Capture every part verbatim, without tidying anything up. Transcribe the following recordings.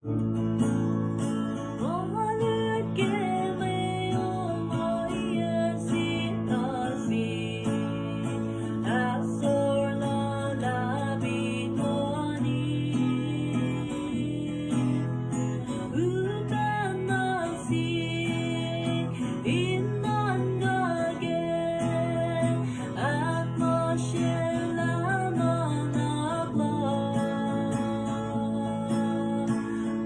Nga lut ke mwe ongaiyac sitasi, ahsor luhlahp in toeni. Upac nuh sihk in nuhnkuh ke ahkmahsyelah nuhnak luhk.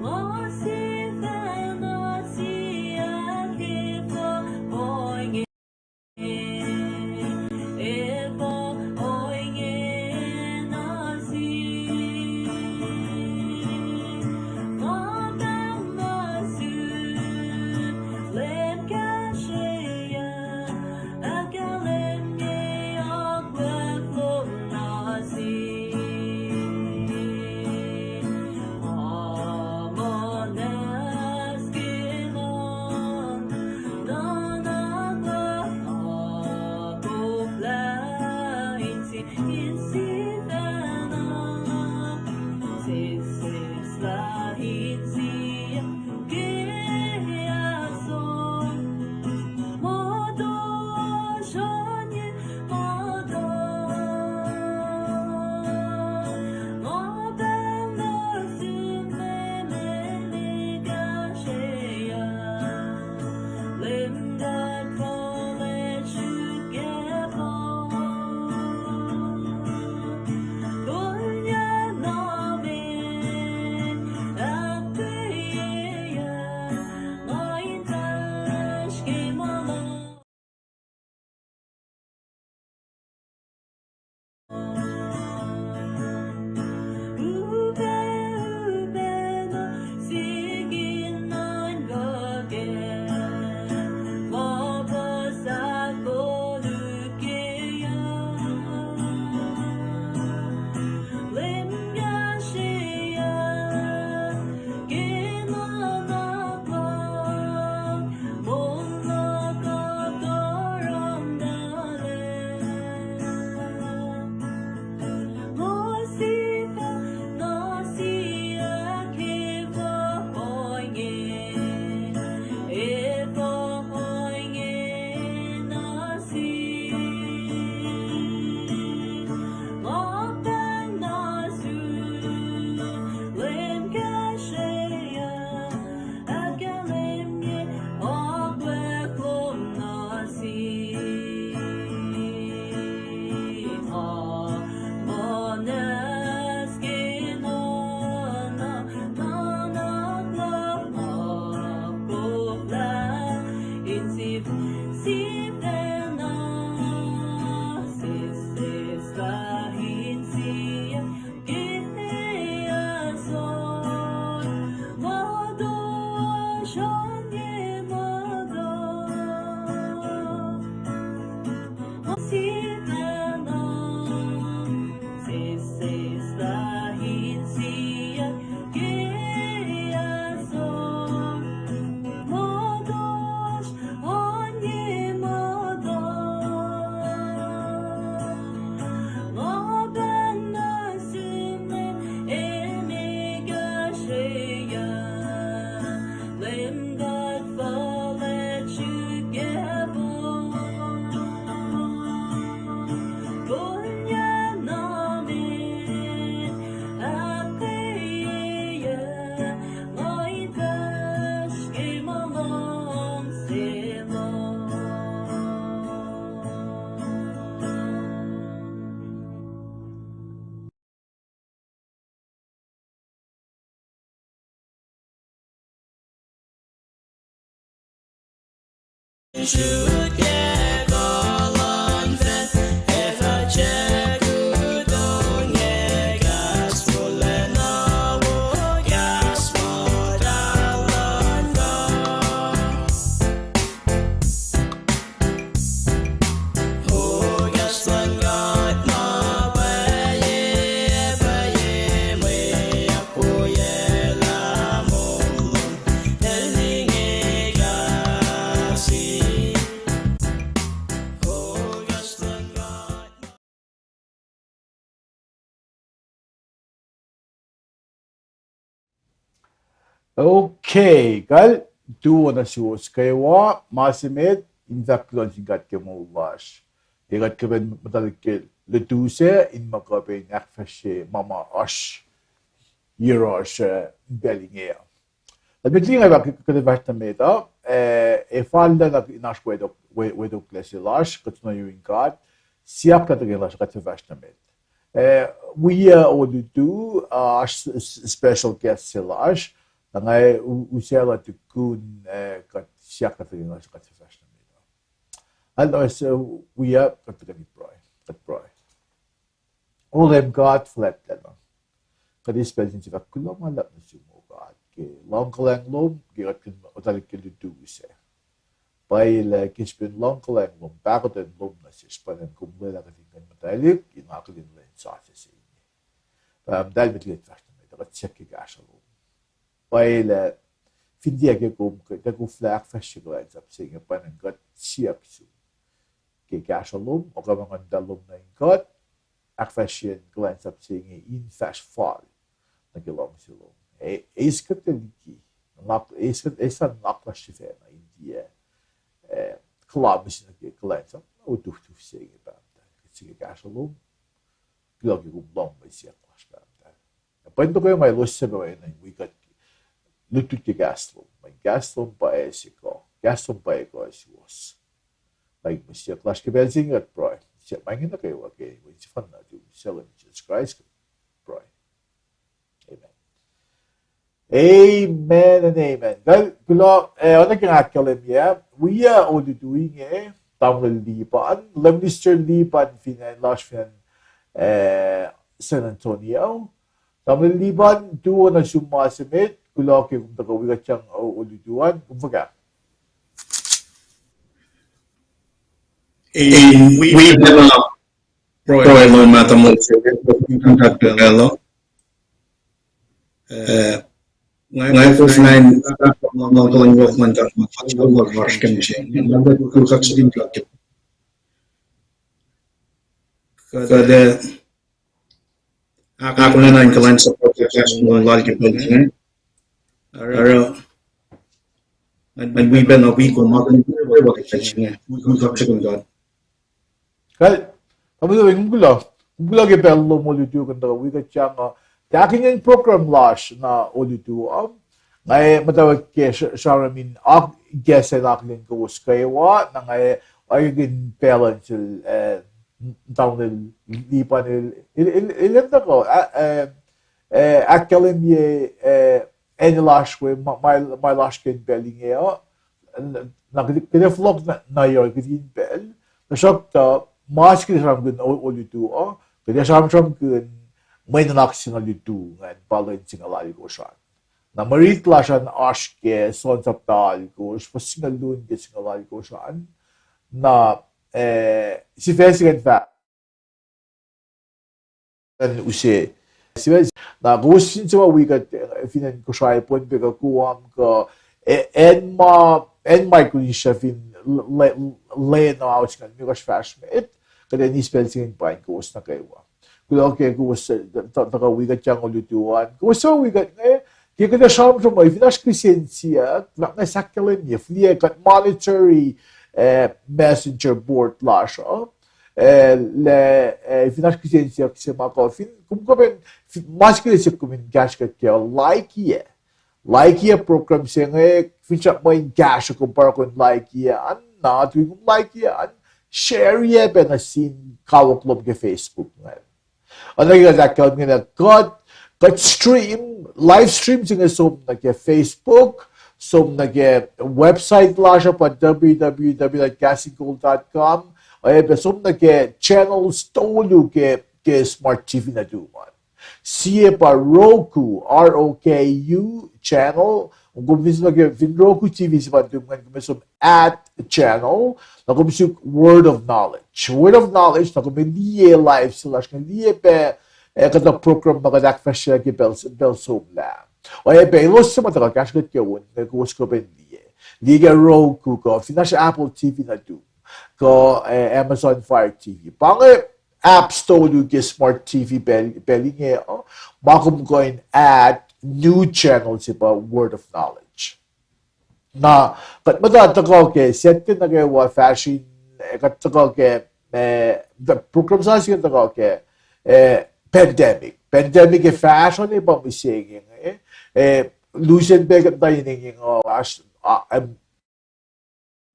Nga sifacna siyuck efuh ohinge, efuh ohinge nuh sihk. Nga pahng nuh sum, Leum kahsrweyuc, ahkkahlwemye akwuck lom nuh sihk. Nga muhnahs ke nuhnak luhk, nga koflah in sihk, in sifacna sesseslah insiyuck ke ahsor. Motoasr oan ye muhtuhn. Nga pahng nuh sum, Leum, Leum kahsrweyuc, Leum God fuhlwact srihk ac fohs. Kolyuck na met ahkkweyeyuc, nga in fahsr ke ma luhk. Upac, upac nuh sihk in nuhnkuh ke ma puhs ahkkolukeyuck. Leum kahsrweyuc ke nuhnak luhk, moul luhk uh karihngihn. Nga sifacna siyuck efuh ohinge, efuh ohinge nuh sihk. Nga pahng nuh sum, Leum kahsrweyuc, ahkkahlwemye akwuck lom nuh sihk. Nga muhnahs ke nuhnak, nuhnak luhk, nga koflah in sifacna sesseslah insiyuck ke ahsor. Motoasr oan ye muhtuhn. Sifacna sesseslah insiyuck ke ahsor. Motoasr oan ye muhtuhn. Nga pahng nuh sum, Leum kahsrweyuc, Leum God fuhlwact srihk ac fohs. Kolyuck na met ahkkweyeyuc, nga in fahsr ke ma luhngse lom. Okay, kal, tuo na suwos kewa, ma se met, in fahk kuloh sin God ke moul lasr. Ke kuht kuh in muhta ke lutu se, in ma kuh in ahkfahsrye ma ma oasr, yohrohsr, eh, pacl inge uh. Tuh met liki nga fahk kuht fahsr nuh met uh, eh, e fal na in oasr wedok, we-, wedok lese lasr, kuht na yurin God, siyuck na tuhkweni lasr kuht fahsr nuh met. Eh, wi, eh, olutu, uh, oasr s-, s-, special guest se lasr, na nga u-, usaclah tukun, eh, kuht siyuck na tuhkweni lasr kuht fahsr nuh met. Al, uh, so, wi, uh, kuht tuhkweni pruhe, kuht pruhe. O Leum God fuhlwactlacna, kuht eis pacl se inge in fahk kuloh ma luhlahp nuh sum, O God, ke luhngkuhlwacng lom, ke kuht kuh in muhta ke lutu se. Pwacye lah ke srihpen luhngkuhlwacng lom, pahkotwen lom nuh sesr, pa ingacn kom lwelah kuht in kuh in muhtwaclihk in akihlen lwen sasuc se inge. Pahpah muhtahl, met liki kuht fahsr nuh met uh, kuht siyuck ke kahsruh lom. Pwacye lah fin tiac ke kom, kuht ac koflah ahkfahsrye kuhlwacnsap se inge, pa ingacn kuht siyuck sum ke kahsruh lom, oka ma Nguhn Muhtahl lom nuh in kuht, ahkfahsryeyacn kuhlwacnsap se inge in fahsr fal nuh ke luhngse lom. E-, eis kuht liki, nuhnak, eis kuht, eis nuhnak lasr sifacna in tiac, eh, kuhlwacnsap nuh ke kuhlwacnsap na utuftuf se inge, Pahpah muhtahl. Kuht siyuck ke kahsruh lom, kuloh ke kom lohng mwe siyuck lasr, Pahpah muhtahl. Pwacye in tuhkuh ma elos suc pwacye na wi kuht lutlut ke kahs lom, mweyen kahs lom pa ase kuh, kahs lom pa ekuh suwohs. Pwacye mwe siyuck lasr ke pacl se inge kuht pruhe. Siyuck ma inge nuh kwewa ke wen sefanna nuhtum, suc Leum Jisus Kraist, kuht pruhe. Amen. Amen and amen. Kal, kuloh, eh, oacna ke nga ahkkahlwemye, wi, uh, olutu inge, Tamuhlwel Liban, Lay Minister Liban fin acn lasr fin acn, eh, San Antonio. Tamuhlwel Liban, tuo na sum ma se met, kuloh ke kom tuhkuh wi kuht sang o-, olutu an, kom fuhkah? In wi pacna pruhe lom, ma Tamuhlwel se, in kuht pacl uh. Eh, nga efuh na in ahkkahlwemye yohk luhn God ma fahk lal oasr ke mihsenge. Nga kuh in kaksakihn God ke kuht, eh, ahkolah na in kuhlwacnsap ke kahs lal ke pacl se inge. Oruh, nga wi pacna wi kom ma kuh in pruhe ke pacl se inge. Kuh in kaksakihn God. Kal, Tamuhlwel, kom kuloh. Kom kuloh ke pacl lom olutu kuh in tuhkuh wi kuht sang uh, tahkihnyacn program lasr na olutu uh. Nga muhtwacwacack ke sramsram in ak-, ikacslah in akihlen kowos kwewa, na nga oacyacpac in pacl uh sel, eh, Tamuhlwel Liban el, el, el, el enenuh kuh, ah, eh, eh, ahkkahlwemye, eh, acn lasr we, ma, ma, ma lasr ke pacl inge uh, na kuht, kuht ac fohlohk na, na yohrohl kuht in pacl, tuhsruhktuh ma se kuht ac sramsramkihn o-, olutu uh, kuht ac sramsramkihn mwe nuhnak se nuh lutu ingacn pa lwen singucul alkosr an. Na mwe rit lasr an oasr ke John sapta alkosr, fuhs singucul luo ke singucul alkosr an. Na, eh, sifac se kuh in fahk an use. Sifac, na kowos fin suc ma wi kuht, eh, fin acn Kosrae, Pohnpei kuh Guam kuh, eh, acn ma, acn Micronesia fin le-, le-, lwen uh oasr ingacn, me oasr fahsr met, kuht ac eis pacl se inge in paing kowos nuh kwewa. Kuloh ke kowos, eh, tu-, tu-, tuhkuh wi kuht sang olutu an. Kowos suc wi kuht inge, ke kuht ac sramsram uh, fin oasr kihsen siyuck, na nga sahk kahlwem ye, filiya kuht monitory, eh, messenger board lasr uh. Eh, lah, eh, fin oasr kihsen siyuck se ma kuh, fin, kom kuh in, fin, ma se kuh in siyuck kom in kahsruh kuht ke, like-ye. Like-ye program se inge, finsrak muh in kahsruh kom pa oruh kom like-ye an, na tuh kom like-ye an, share-ye pac nuh sin kawuck lom ke Facebook ingacn. Oacna ke kuht ahkkahlwemye lah kuht, kuht stream, live stream se inge som nuh ke Facebook, som nuh ke website lasr uh pa w w w dot kahs in kol dot com, oacyacpac som nuh ke channels tolu ke, ke smart T V nuhtum an. Sie pa Roku, R O K U channel, kom fin som nuh ke fin Roku T V se pa nuhtum ingacn, kom som add channel, na kom suk Word of Knowledge. Word of Knowledge, na kom liye live se lasr inge, liye pac, eh, kuhtuh program ma kuht ahkfahsrye ke pacl, pacl somlah. Oacyacpac elos suc ma tuhkuh kahsruh kuht ke on, na kowos kuh pac in liye. Liye ke Roku kuh, fin oasr Apple T V nuhtum, kuh, eh, Amazon Fire T V. Pa inge apps tolu ke smart T V pacl, pacl inge uh, ma kom kuh in add new channel se pa Word of Knowledge. Na, kuht muhta tuhkuh ke, sactte nuh kwewa fahsr in, eh, kuht tuhkuh ke, eh, the program sasuc tuhkuh ke, eh, pandemic. Pandemic ac fahsr on e pa mihsenge, eh, eh, lusen pac kuht muhta in engyeng, uh, oasr, uh, um,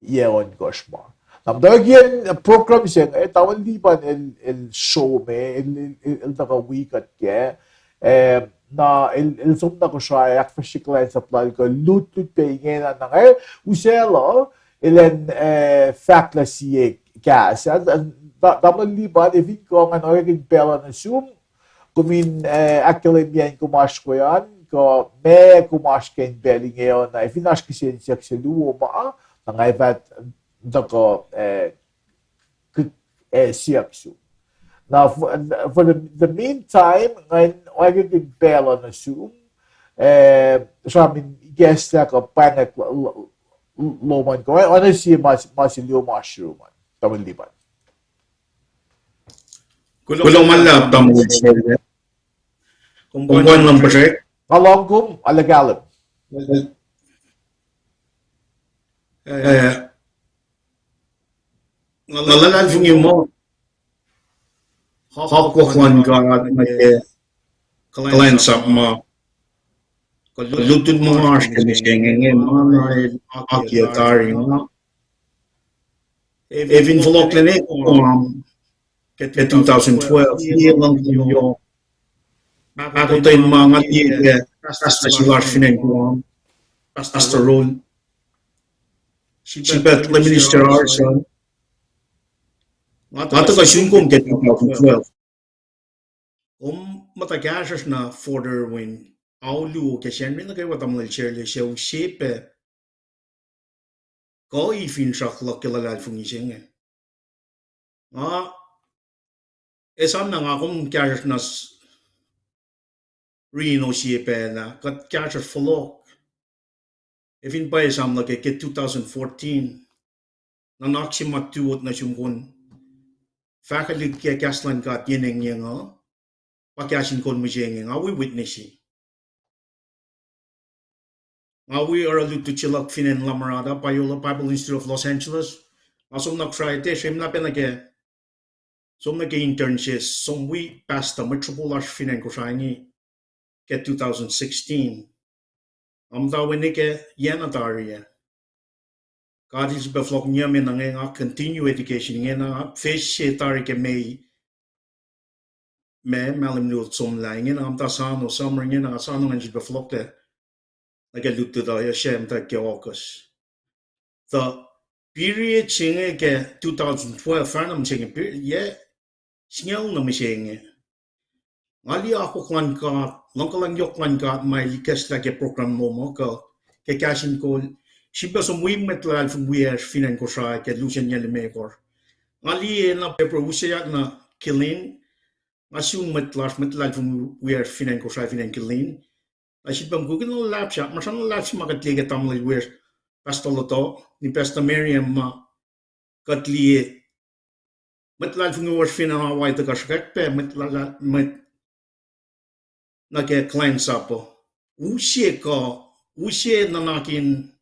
yac ohnkohsr ma. Na muhta kiyacn program se inge, eh, Tamuhlwel Lipan el, el show me, el, el, el, el tuhkuh wi kuht kac. Eh, na el, el som na Kosrae, ahkfahsrye kuhlwacnsap lal kuh lutlut pac ingena na nga, eh, usaclah, el an, eh, fahk lah sie kahs. Ah, ah, ta-, Tamuhlwel Lipan, efin kuh ngan orekmakihn pacl uh nuh sum, kom in, eh, ahkkahlwemye kom oasr ke an, kuh ma kom oasr ke in pacl inge uh, na efin oasr kihsen siyuck se luo ma, na nga fah tuhkuh, eh, k-, eh, siyuck sum. Na for, for the, the meantime, ngan orekmakihn pacl uh nuh sum, eh, sram in ikacslah kuh pwacngack lo-, lo-, lom an kuh, oacna sie ma, ma se luo ma oasr yurum an, Tamuhlwel Lipan. Kuloh ma luhlahp, Tamuhlwel Sele. Kom kuh in lumpuhrek? Nga lohng kom, arlac kahlwem. Eh, nga luhlahlfongi muh akwuck luhn God nuh ke kuhlwacnsap ma kuh lutlut ma oasr ke mihsenge inge, ma na el akiyac tari nga. Efin fohlohklac nuh Guam ke two thousand twelve, liye luhngkuhlwacng yohk. Ahkotwen ma nga liye ke pastor se lasr fin acn Guam, Pastor Roll. Srihpac Lay Minister Arson. Nga tuhkuh sun kom ke two thousand twelve. Kom muhta kahsruhsr nuh Fort Irwin, ao luo ke Sacnri nuh kwewa, Tamuhlwel Sele, suc use pac kuh i finsrak luhk ke luhlahlfongi se inge. Nga esam na nga kom kahsruhsr nuh s-, Reno sie pacl ah, kuht kahsruhsr fohlohk. Efin pwacye esam luhk ke, ke two thousand fourteen, nuhnak se ma tuot nuh sum kom fahkwelihk ke kahs luhn God yen engyeng uh, pa kahs in kol mihsenge, nga wi witness-i. Nga wi oruh lutlut se luhk fin acn Lamarada, Biola Bible Institute of Los Angeles. Nga som na Kosrae, srwemlah pacna ke, som nuh ke intern se, som wi pastor, mwet sruhpuh lasr fin acn Kosrae inge ke two thousand sixteen. Nga muhta we nuh ke yac na tari ah. God El sifilpac fohlohk niyuhme, na nga continue education ingena, nga fihsrwacsr tari ke May, May, mahlwem luo somlah, ingena nga muhta sano, summer ingena nga sano ngan sifilpac fohlohklac nuh ke lutlut uh, yac se muhta ke August. Tuh period se inge ke two thousand twelve, fahna mihsenge, yac singucul na mihsenge. Nga liye akwuck luhn God, luhngkuhlwacng yohk luhn God ma El ikacslah ke program lom uh kuh ke kahs in kol. Sifilpac som wi mwet luhlahlfongi wiyacsr fin acn Kosrae ke lusen yac limekohsr. Nga liye na paper useyak na Killeen. Nga sun mwet lasr, mwet luhlahlfongi wiyacsr fin acn Kosrae, fin acn Killeen. Na sifilpac mukwikwi na luhlahp sahk, ma srihk na luhlahp se ma kuht liye ke tamuhlwel wiyacsr, Pastor Loto, ni Pastor Miriam ma kuht liye mwet luhlahlfongi wiyacsr fin acn Hawaii tuhkuh sruhkwack pac mwet luhlahp, mwet nuh ke kuhlwacnsap uh. Use kuh, use nuhnak in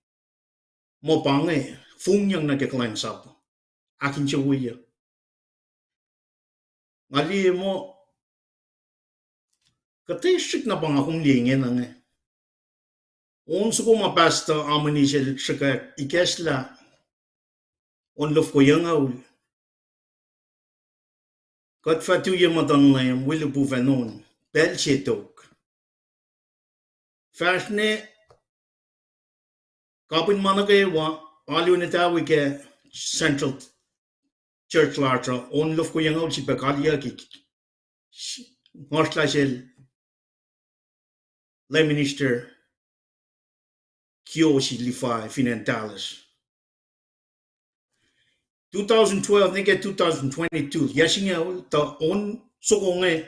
muh pa inge, fongyang nuh ke kuhlwacnsap uh. Ahkinsewowoye. Nga liye muh, kuht srihk na pa nga kom liye ingena inge. On soko ma Pastor Amani sel sruhkwack ikacslah, on lofko yucngucul. Kuht fah tuyak muhtuhn Leum, wi lihpufacn on, pacl se tok. Fahsr ne, kapihn ma nuh kwewa, alu in etawi ke Central Church lasr uh, on lofko yucngucul sifilpac kalyac ke, ngoasrlah sel Lay Minister Kiyoshi Lifai fin acn Dallas. Two thousand twelve nuh ke two thousand twenty-two, yac singucul, tuh on soko inge,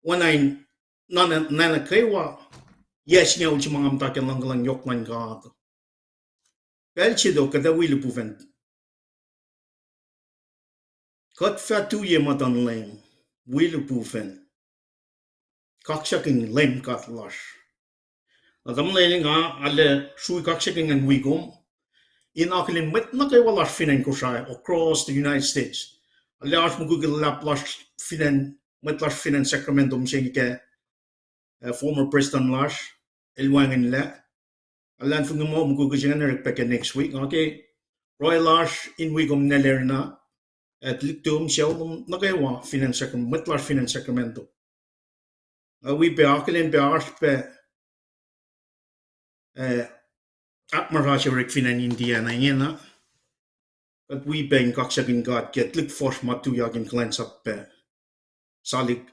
oacna in, na, na, na nuh kwewa, yac singucul se ma nga muhta ke luhngkuhlwacng yohk luhn God. Pacl se tok kuht ac wi lihpufacn. Kuht fah tuyak muhtuhn Leum, wi lihpufacn. Kaksakihn Leum God lasr. Tamuhlwel, nga arlac srui kaksakihn ngan wi kom in akihlen mwet nuh kwewa lasr fin acn Kosrae across the United States. Arlac oasr mukwikwi luhlahp lasr fin acn, mwet lasr fin acn Sacramento mihsenge ke, eh, former president lasr el wacngihnlac. Arlac fin muh mukwikwi se ingacn orekpa ke next week. Nga ke pruhe lasr in wi kom Nellary na, ac tuhlihk nuhtum, sucu lom nuh kwewa fin acn Sacram-, mwet lasr fin acn Sacramento. Nga wi pac akihlen pac oasr pac, eh, ahkmuhsra se orek fin acn Indiana ingena. Kuht wi pac in kaksakihn God ke tuhlihk fuhsr ma tuyak in kuhlwacnsap pac salik,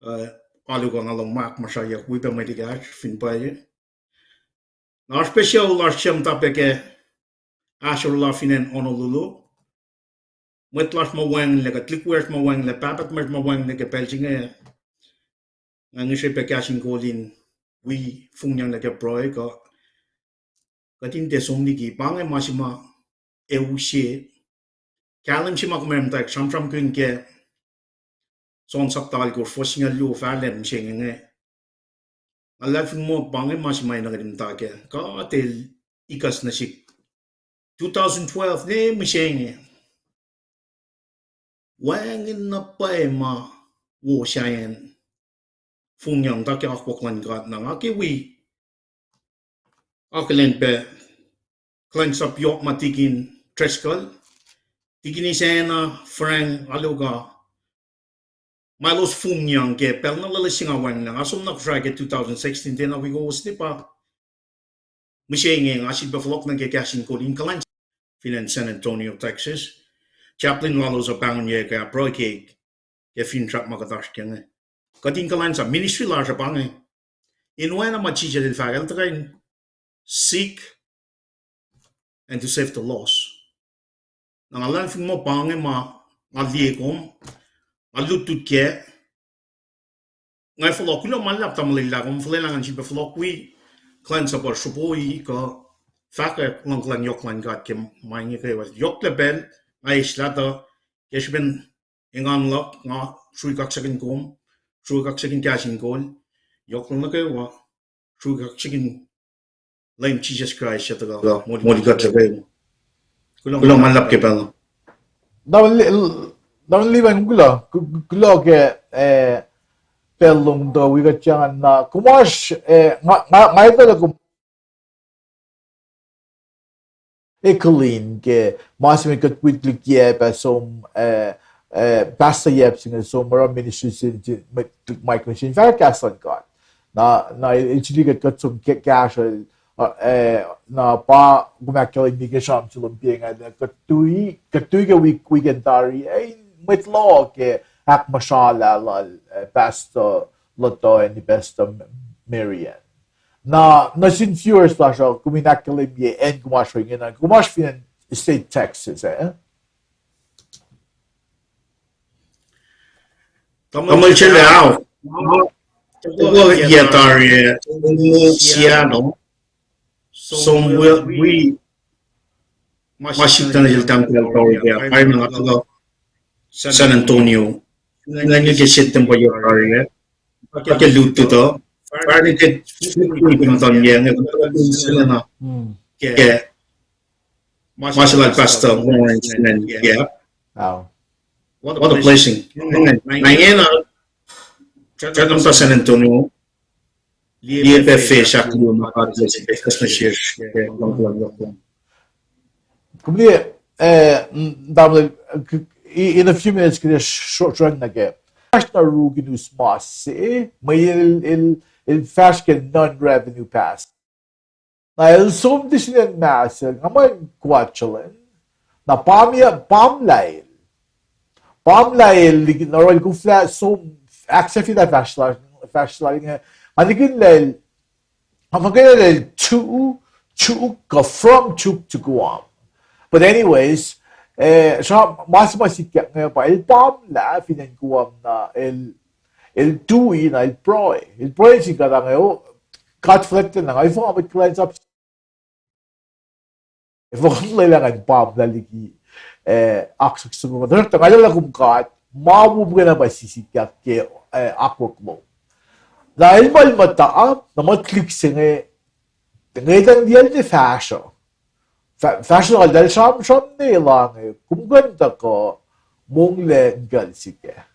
eh, alu kuh nga lohng ma ahkmuhsrayak, wi pac mwet ekahsr fin pwacye. Na oasr pac sucu lasr suc muhta pac ke ahsor la fin acn Honolulu. Mwet lasr ma wacngihnlac, kuht tuhlihk wiyacsr ma wacngihnlac, pahpah tuhmwacsr ma wacngihnlac ke pacl se inge, nga ngihsre pac kahs in kol in wi fongyang nuh ke pruhe kuh kuht in tiac som liki. Pa inge ma se ma ac use kahlwem se ma kom ac muhtwacwacack sramsramkihn ke John sapta alkosr, fuhs singucul luo, fahlac mihsenge inge. Nga luhlahlfongi muh pa inge ma se ma enenuh in muhta kac. God El ikacs nuh sihk two thousand twelve ne mihsenge. Wacngihn na pwacye ma wo sahyacn fongyang tuh ke akwuck luhn God. Na nga ke wi akihlen pac kuhlwacnsap yohk ma Tikin Driscoll, Tikin Isacna, Frank, alu kuh ma elos fongyang ke pacl na loeloes se nga wacngihnlac. Nga som na Kosrae ke two thousand sixteen, tiacna wi kowos ne pa mihsenge nga sifilpac fohlohk nuh ke kahs in kol in kuhlwacnsap fin acn San Antonio, Texas. Chaplain lalos uh pahngonyuck ah pruhe ke, ke finsrak ma kuht oasr ke inge. Kuht in kuhlwacnsap, ministry lasr uh pa inge. In oacna ma Jisus El fahk, El tuhkuh in seek and to save the lost. Na nga luhlahlfongi muh pa inge ma nga liye kom, nga lutlut kac, nga fohlohk. Kuloh ma luhlahp tamuhlwel lah kom fuhlwelah ngan sifilpac fohlohk wi kuhlwacnsap uh sruhpoi kuh fahkwack luhngkuhlwacng yohk luhn God ke ma inge kwewa. Yohk lah pacl nga eislah tuh ke srihpen engan luhk nga srui kaksakihn kom, srui kaksakihn kahs in kol, yohk luhn nuh kwewa, srui kaksakihn Leum Jisus Kraist, ac tuhkuh moli kuht sifacna. Kuloh ma luhlahp ke pacl. Tamuhlwel, tamuhlwel Levi, kuloh, kuloh ke, eh, pacl lom tuh wi kuht siyacn na kom oasr, eh, nga, nga, nga etuh lah kom eklin ke ma se met kuht wi tuhlihk yac pa som, eh, eh, pastor yac pa se inge som oruh ministry sin, sin, met, Mike Machine, fahk kahs luhn God. Na, na el sili kuht, kuht som ke, kahsrwel, uh, eh, na pa kom ahkkahlwemye ke sramsram se lom piacng ah, kuht tui, kuht tui ke week, weekend tari, eh, mwet loh ke ahkmuhsralah lal, eh, Pastor Lotto and Pastor Marian. Na, nuh sin viewers lasr uh, kom in ahkkahlwemye acn kom oasr ingena, kom oasr fin acn state Texas, eh? Tamuhlwel Chele, ao. Yac tari, Seattle. Som wi, ma sikthana sel tahmtahel tari ke, pa na nga tuhkuh San Antonio. Nga ke September yac tari, ke lutlut uh. Fahrenheit, fifty-three ke muhtuhn yac inge, selena. Ke ma se lal Pastor Lawrence ingacn, yeah. What a blessing. Ingena, Chattanooga, San Antonio, liye pac fac ahkluo ma God bless, bless nuh sesr ke luhngkuhlwacng. Kom liye, eh, tamuhlwel, in a few minutes kuht ac sruhngna ke fahsr na rukun us ma se, mwe el, el, el fahsr ke non-revenue pass. Na el som tisin acn Mahsel, nga muh in Kwachelon. Na pamlah el, pamlah el liki na oruh el koflah som, ahksahfyelah fahsr lal, fahsr lal inge, nga nihkihn lah el, nga muhkwena lah el to, to, from Chuuk to Guam. But anyways, eh, sra, ma se ma sikyak inge pa el pamlah fin acn Guam na el, el tui na el pruhe. El pruhe sin God inge, o, God fuhlwactlacna nga, efuh nga mwet kuhlwacnsap, efuh nga lwelah ngan pamlah liki, eh, oak soko. Tuhsruhktuh nga lwelah kom God, ma wo muhkwena pa sisikyak ke, eh, akwuck lom. Na el muh el muhta, na mwet lihk se inge, ngwetang liyacl ne fahsruh. Fah-, fahsruh na eltahl sramsram ne elange, kom kuh in tuhkuh monglac in kuhl sihk ah.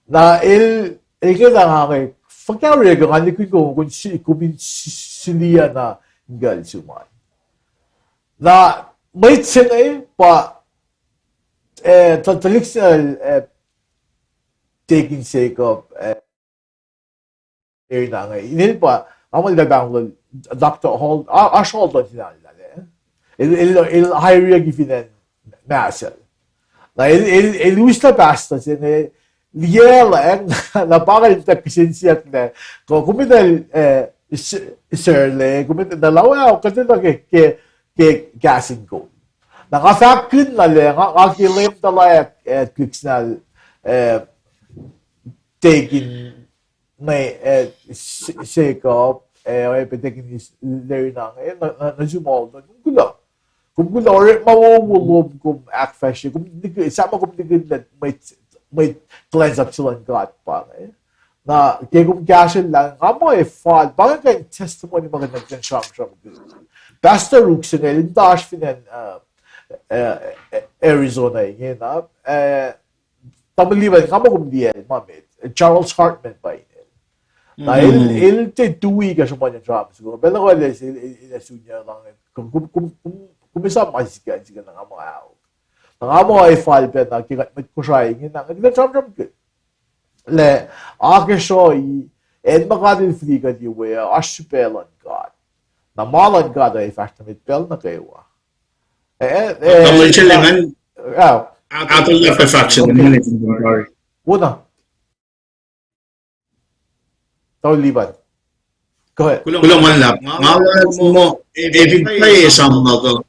Na el, el ke na nga inge, fuhkah orek nga nikihn kom, kom in si-, kom in si-, siliya na in kuhl sum an. Na mwet se inge pa, eh, tuh-, tuhlihk se, eh, Deacon Jacob, eh, Eri na inge, inel pa, nga muh el pahngol Doctor Hall, a-, oasr Hall tuh sinalal, eh. El, el, el hire-ki fin acn Mahsel. Na el, el, el us na pastor se inge, liye lah, na pa el tuh kihsen siyuck lah, kom, kom etuh, eh, s-, sir le, kom etuh na lawa, kuht etuh ke, ke, ke kahs in kol. Na nga fahkkihn na lah, nga, nga ke Leum tuhlac, eh, tuhlihk sinal, eh, Deacon inge, eh, S-, Jacob, eh, oacyacpac Deacon Larry na inge, eh, na, na, nuh sum Hall tuh, kom kuloh. Kom kuloh, orekma wowo lom kom ahkfahsrye, kom nik-, sahp ma kom nikihn lah mwet, mwet kuhlwacnsap se luhn God pa inge. Na ke kom kahsrwelah, nga muh ac fal, pa inge kuh in testimony ma kuht in sramsramkihn. Pastor Ruk se inge, el in oasr fin acn, uh, uh, Arizona inge na, uh, tamuhlwel, nga muh kom liyacl ma met, Charles Hartman pa inel. Na el, el tiac tui ke sruhmuhn in sramsram, pacl na kuh el, el, el, el sun ya lang, kom, kom, kom, kom, kom esam ma sikyak, sikyak na nga muh aok. Na nga muh ac fal pac na ke kuht mwet Kosrae inge na, kuht in sramsramkihn lah, akacsruhi, acn ma God El fihli kuht we, oasr srihpac luhn God. Na ma luhn God ac fahsr nuh met pacl nuh kwewa. Eh, eh, eh, Tamuhlwel Selengan, ah, atullah fahk se, minit in tari. Wona. Tamuhlwel Liban. Go ahead. Kuloh ma luhlahp. Nga, nga muh, eh, fin pwacye esam nuh kuh,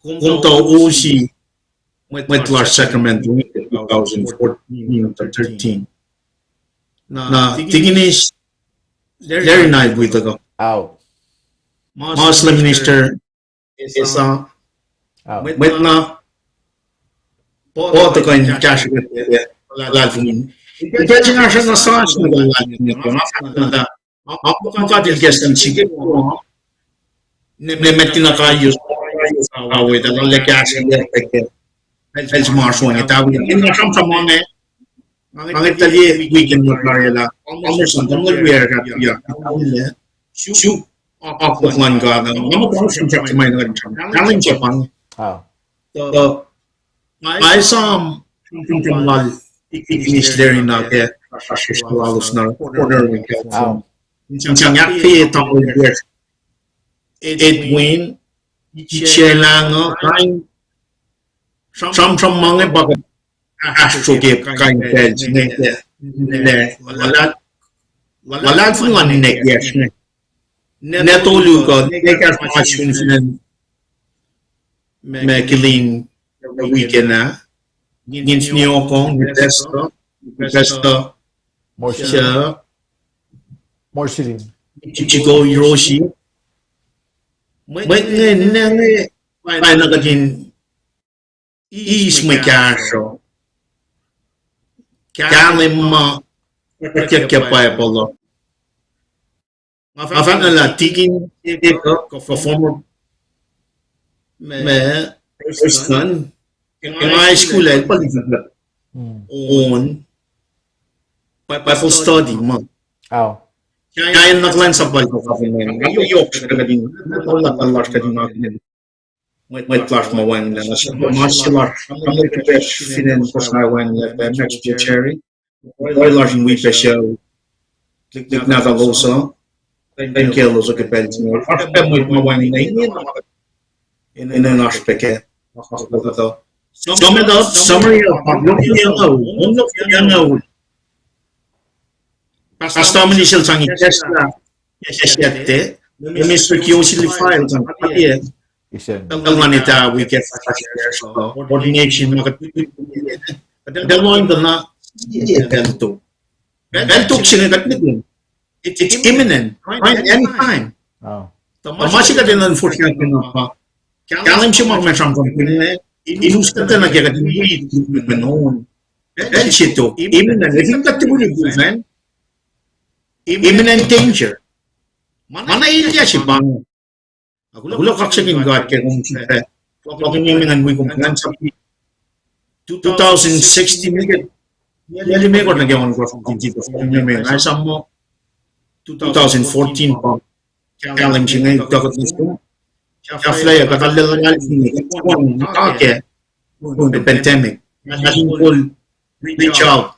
kom tuh O C, mwet lasr Sacramento, two thousand fourteen to thirteen. Na, Deacon Larry na el wi tuhkuh. Ao. Muslim minister, Esa. Ao. Mwet na, pa tuhkuh in kahsruh kuht, luhlahlfongi. Ipac se nga srah na sasr na luhlahlfongi, na fahk na, ma, ma God El kahs in sike, ne met kina kaiyos, kawe, tuh lal kahsruh kuht, el smasr wacngihn, tuh wi, in nga sramsram ma inge, nga nge tuh liye weekend ma tari lah, almost on, tuh nga liye, suk, akwuck luhn God, nga muh sramsram se ma in, challenge se pa inge. Tuh, nga esam, sramsram lal, Deacon Larry na ke, asr lalos na, corner week. In sang ahkkweye tamuhlwel Edwin, Ichelahngo, kain, sramsram ma inge pa kuht ahsroke kain pacl se inge, ne, luhlahlfongi luhn ninac kiyacsr inge. Ninac tolu kuh, ninac kiyacsr ma sun fin acn McKinney weekend ah. Ngan siyuck kom, Pastor, Pastor, Marceline, Ichiko Hiroshi. Mwet inge, ninac inge, pa na kuht in eis mwe kahsruh, kahlwem ma, kuht ke Bible uh. Nga fahk na lah Deacon Jacob, former, ma, Preston, ke nga high school ah, el pa liye on Bible study ma, kain na kuhlwacnsap lal Bible study ma, yohk srihpac kuht in, na lasr kuht in, mwet lasr ma wacngihnlac, na ma se lasr, na mwet ke pacl fin acn Kosrae wacngihnlac, pa Max Bucheri, pruhe lasr in wi pac sucu, lihk nahtuhlos uh, kuh in kaclos uh ke pacl se inge, oasr pac mwet ma wacngihnlac, in, in oasr pac ke, sum it up, summary up, yohk yac angngaul, yohk yac angngaul. Pastor Minisel sang ikeslah, ikeslah te, Minister Kiosili file sang, el ngan etuh wi ke ordination, ma kuht, kuht lohng tuh na, pacl tok. Pacl tok se inge kuht nikin. It's imminent, right? Anytime. Tuh ma se kuht in unfortunate enough pa, kahlwem se ma kom sramsramkihn inge, in us kuht nuh ke kuht in wi, wi, wi, on. Pacl se tok, imminent. Fin kuht tui wi, wi, man, imminent danger. Ma na elyah se pa inge. Kuloh kaksakihn God ke kom sifilpac kuh in yume ngan wi kom kuhlwacnsap two thousand sixteen nuh ke, yac limekohsr nuh ke ohnkohsr, kom sifilpac kuh in yume. Nga esam muh two thousand fourteen pa kahlwem se inge tuhkuh nuh sum. Sahflahiyac kuht arulacna liye, kuht kuh in muhta ke, during the pandemic, nga in kol reach out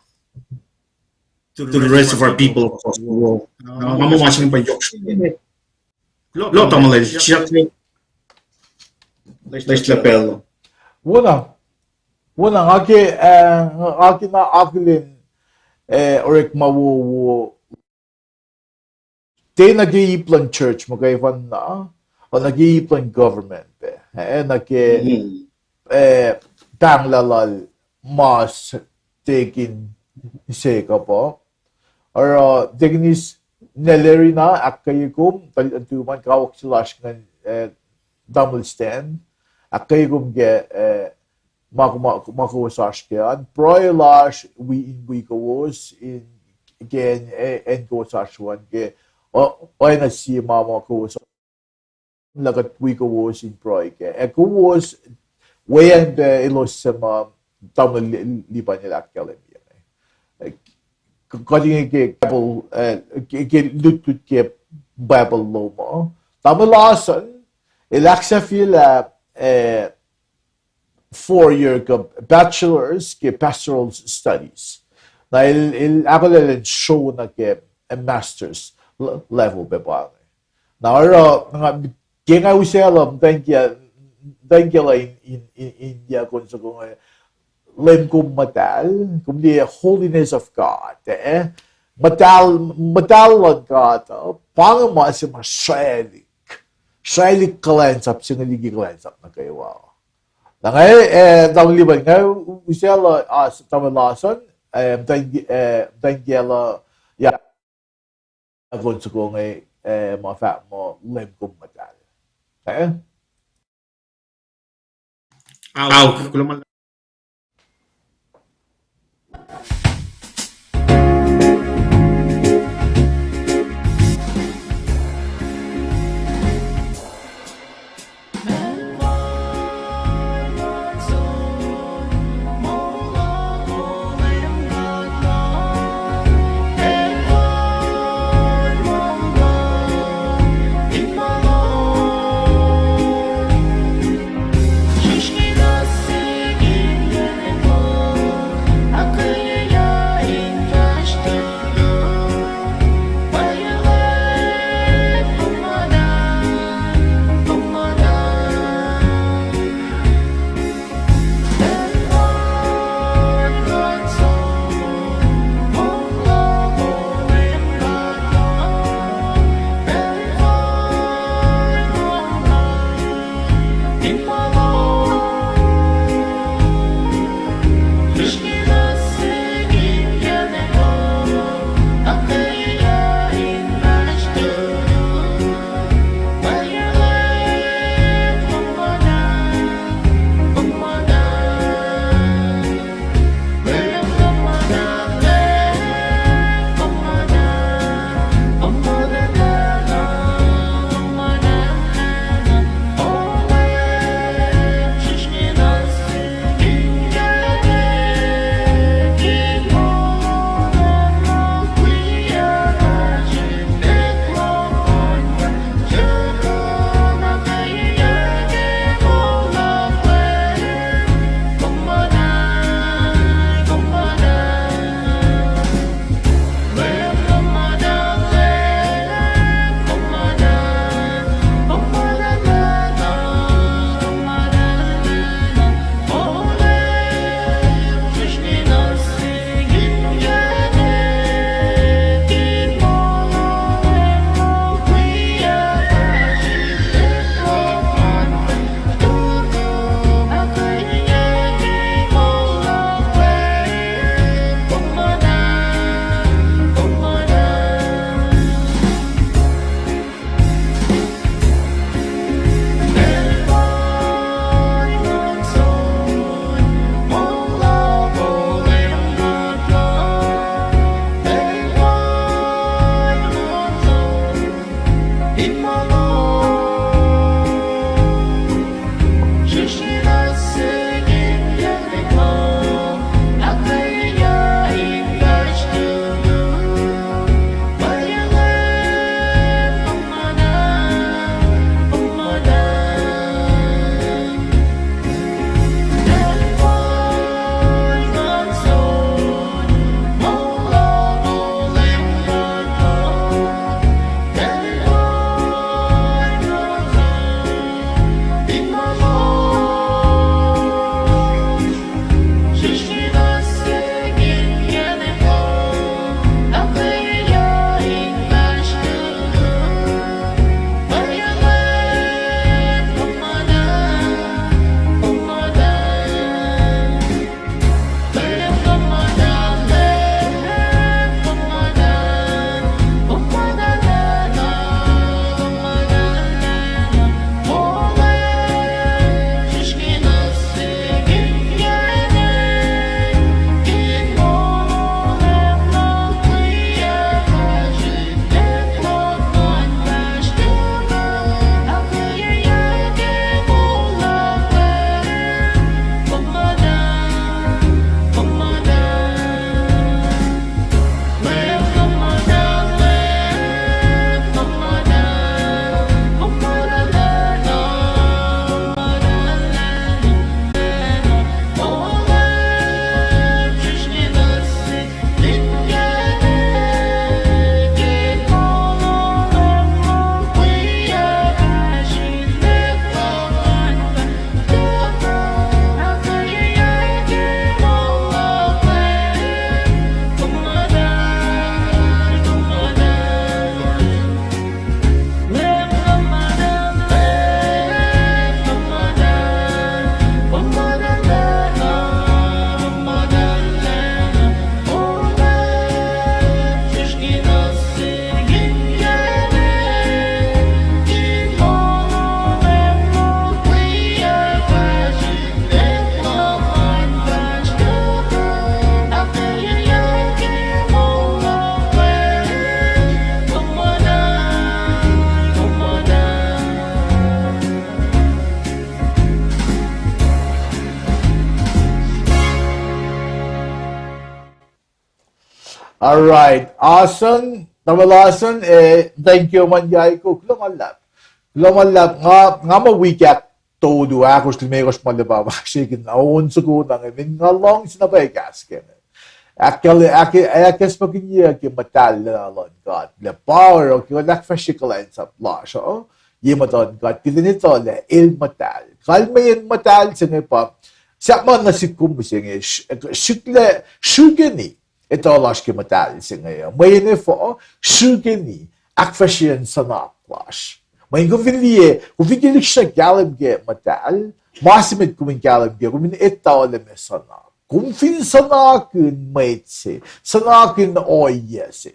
to the rest of our people across the world. Na nga muh ma se inge pa yohk srihpac. Kuloh tamuhlwel, siyuck, leslac pacl. Wona, wona, nga ke, eh, nga ke na akihlen, eh, orekma wowo. Tiac nuh ke ip luhn church muhkwena, kuh nuh ke ip luhn government pac, eh, nuh ke, eh, pahnglah lal mas tekin se kuh pa. Oruh tekin is Neleri na ahkkweye kom, tuh, tuh ma kawuck se lasr ingacn, eh, tamuhlwel Stan, ahkkweye kom ke, eh, ma, ma, ma kowos oasr ke an. Pruhe lasr wi in wi kowos in, ke acn, eh, acn kowos oasr an ke, o, oacna sie ma ma kowos lah kuht wi kowos in pruhe kac. Ac kowos weacng pac elos suc ma tamuhlwel Li-, Lipan el ahkkahlwemye. Eh, kuht inge ke Bible, eh, ke, ke lutlut ke Bible lom uh. Tamuhlwel Larson, el ahksahfyelah, eh, four year kuh bachelor's ke pastoral studies. Na el, el ahkolah in sro nuh ke, eh, master's l-, level pac pa inge. Na oruh, nga, ke nga usaclah, muhtwacn kiyacl, muhtwacn kiyacl in, in, in, in yac kuh in soko inge, Leum Kom Muhtahl, kom liye Holiness of God, eh? Muhtahl, muhtahl luhn God uh, pa inge ma se ma sraclihk, sraclihk kuhlwacnsap se inge liki kuhlwacnsap nuh kwewa. Na nga, eh, tamuhlwel Lipan, nga usaclah, ah, tamuhlwel Larson, eh, muhtwacn, eh, muhtwacn kiyacl uh, ya, kuh in soko inge, eh, ma fahk muh Leum Kom Muhtahl. Eh? Ao, kuloh ma All right. Awesome. Tamuhlwel Asen, eh, thank you, man, yaiko. Kuloh ma luhlahp. Kuloh ma luhlahp. Nga, nga muh wik ahktolu, ahkosr, limekohsr ma luhlahp ma shekin on soko na nge, min nga luhngse na pwacye kahs ke nge. Ahkkahlwemye, ahk-, ahkacsmakihnye ke muhtahl luhn God. Lah pa oruh ke el ahkfahsrye kuhlwacnsap lasr uh, ye muhtuhn God, kuht in etuh lah el muhtahl. Kalmeyacn muhtahl se inge pa, sahp ma nuh sihk kom mihsenge, srihklac, srihkeni etuh lasr ke muhtahl se inge uh. Mweyen efuh, srihkeni ahkfahsryeyacn suhnak lasr. Mweyen kom fin liye, kom fin ke lihksreni kahlwem ke muhtahl, ma se met kom in kahlwem ke, kom in etuh lah meac suhnak. Kom fin suhnakihn mwet se, suhnakihn ohiyac se.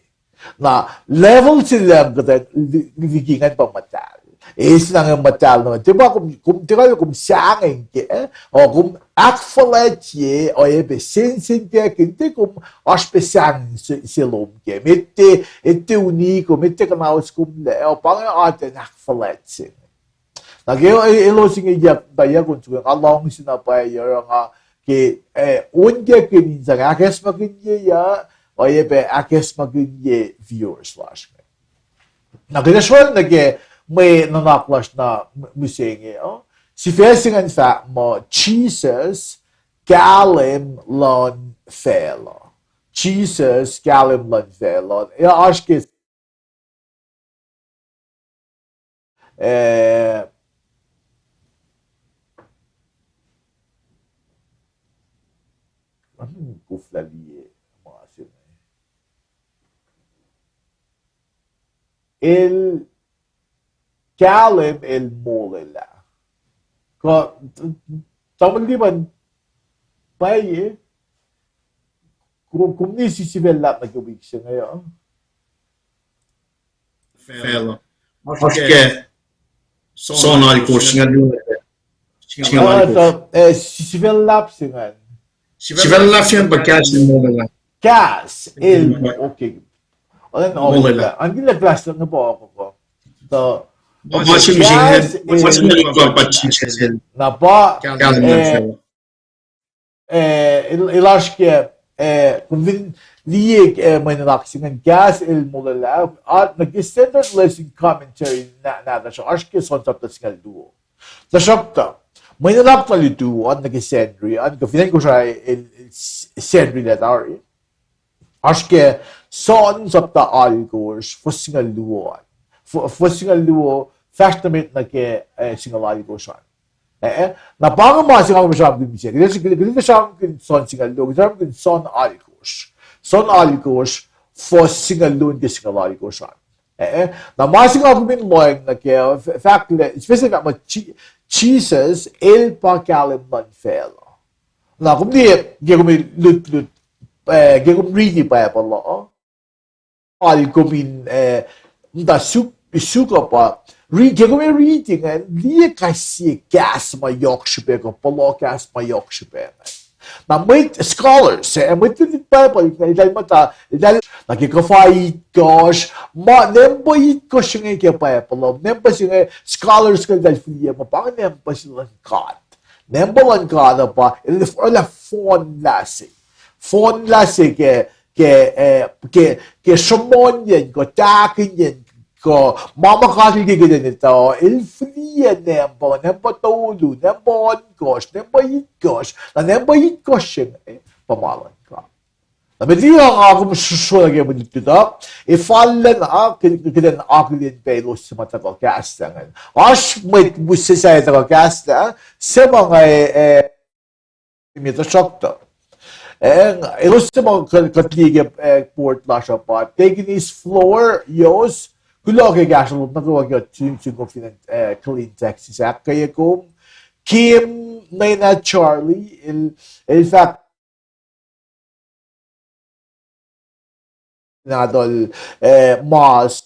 Na level se lucng kuht liki ingacn pa muhtahl. Eis na inge muhtahl na, tiac pa kom, kom, tiac kalmac kom sahngweng kac, o kom ahkfuhlwactye, oacyacpac sensenkackihn, tiac kom oasr pac sahngweng se, se lom kac. Met, etuh uni kom, met kuhnaus kom lac, o pa inge atacn ahkfuhlwact se inge. Na ke elos inge yak, ta yak on soko, nga luhngse na pwacye oruh nga ke, eh, on kackihn in sang ahkacsmakihnye ya, oacyacpac ahkacsmakihnye viewers lasr inge. Na kuht ac sroal nuh ke mwe nuhnak lasr na m-, mihsenge uh. Sifac se ingacn fahk muh Jisus kahlwem luhn facluh. Jisus kahlwem luhn facluh. Ya oasr ke, eh, koflah liye ma se inge. El kahlwem el molwelah. Kuh, tamuhlwel Lipan, pwacye, kom, kom ne sisifac luhlahp nuh ke wik se inge uh? Facluh. Oasr ke John alkosr, singucul luo, singucul alkosr. Eh, sisifac luhlahp se ingacn. Sisifac luhlahp se ingacn pa kahs el molwelah. Kahs el, okay. Olen molwelah. An kila class na pa ako. Ma se mihsenge, ma se mihsenge pa Jisus el. Na pa, kahlwem luhn facluh. Eh, el, el oasr ke, eh, kom fin liye, eh, mwe nuhnak se ingacn kahs el molwelah, ah, nuh ke Standard Lesson Commentary na, na, na, oasr ke John chapter singucul luo. Tuhsruhktuh, mwe nuhnak na lutu an nuh ke Sacnri an, kuh fin acn Kosrae el, el s-, Sacnri lah tari. Oasr ke John sapta alkosr, fuhs singucul luo an. Fu-, fuhs singucul luo, fahsr nuh met nuh ke, eh, singucul alkosr an. Eh, eh. Na pa inge ma se nga kom sramsramkihn mihsenge. Kuht, kuht, kuht sramsramkihn John singucul luo, kuht sramsramkihn John alkosr. John alkosr, fuhs singucul luo nuh ke singucul alkosr an. Eh, eh. Na ma se nga kom in lohacng nuh ke, f-, fahk lah, especially fahk muh Ji-, Jisus, el pa kahlwem luhn facluh. Na kom liye, ke kom in lutlut, eh, ke kom riti Bible uh, al kom in, eh, muhta suk, suk uh pa, ri-, ke kom in riti ingacn, liye kais sie kahs ma yohk srihpac, kuh puhla kahs ma yohk srihpac ingacn. Na mwet scholars, eh, mwet lutlut Bible, eltahl muhta, eltahl, na ke kuhfa itkohsr, ma, nampa itkohsr inge ke Bible uh, nampa se inge scholars kuh eltahl fihliyac muh pa inge nampa se luhn God. Nampa luhn God uh pa, el oraclah fohnlah se. Fohnlah se ke, ke, eh, ke, ke sruhmuhnyacn, kuh tahkihnyacn, kuh ma ma God El ke kuht in etuh, El fihliyac nampa, nampa tolu, nampa ohnkohsr, nampa itkohsr, na nampa itkohsr se inge, eh, pa ma luhn God. Na met liki nga kom sro-, sro nuh ke mwet lutlut uh, e fal lacna, ke, ke kuht in akihlen pac elos suc ma tuhkuh kahslah ingacn. Oasr mwet se, sahyac tuhkuh kahslah, suc ma nga, eh, me tuhsruhktuh. Eh, elos suc ma kuht, kuht liye ke, eh, board lasr uh pa, Tekinis Floor, Yos, kuloh ke kahsruh lom nuh kwewa ke Tsinsuko fin acn, eh, Killeen, Texas, ahkkweye kom. Kim, Nena, Charlie, el, el fahk nahtuhl, eh, Mas,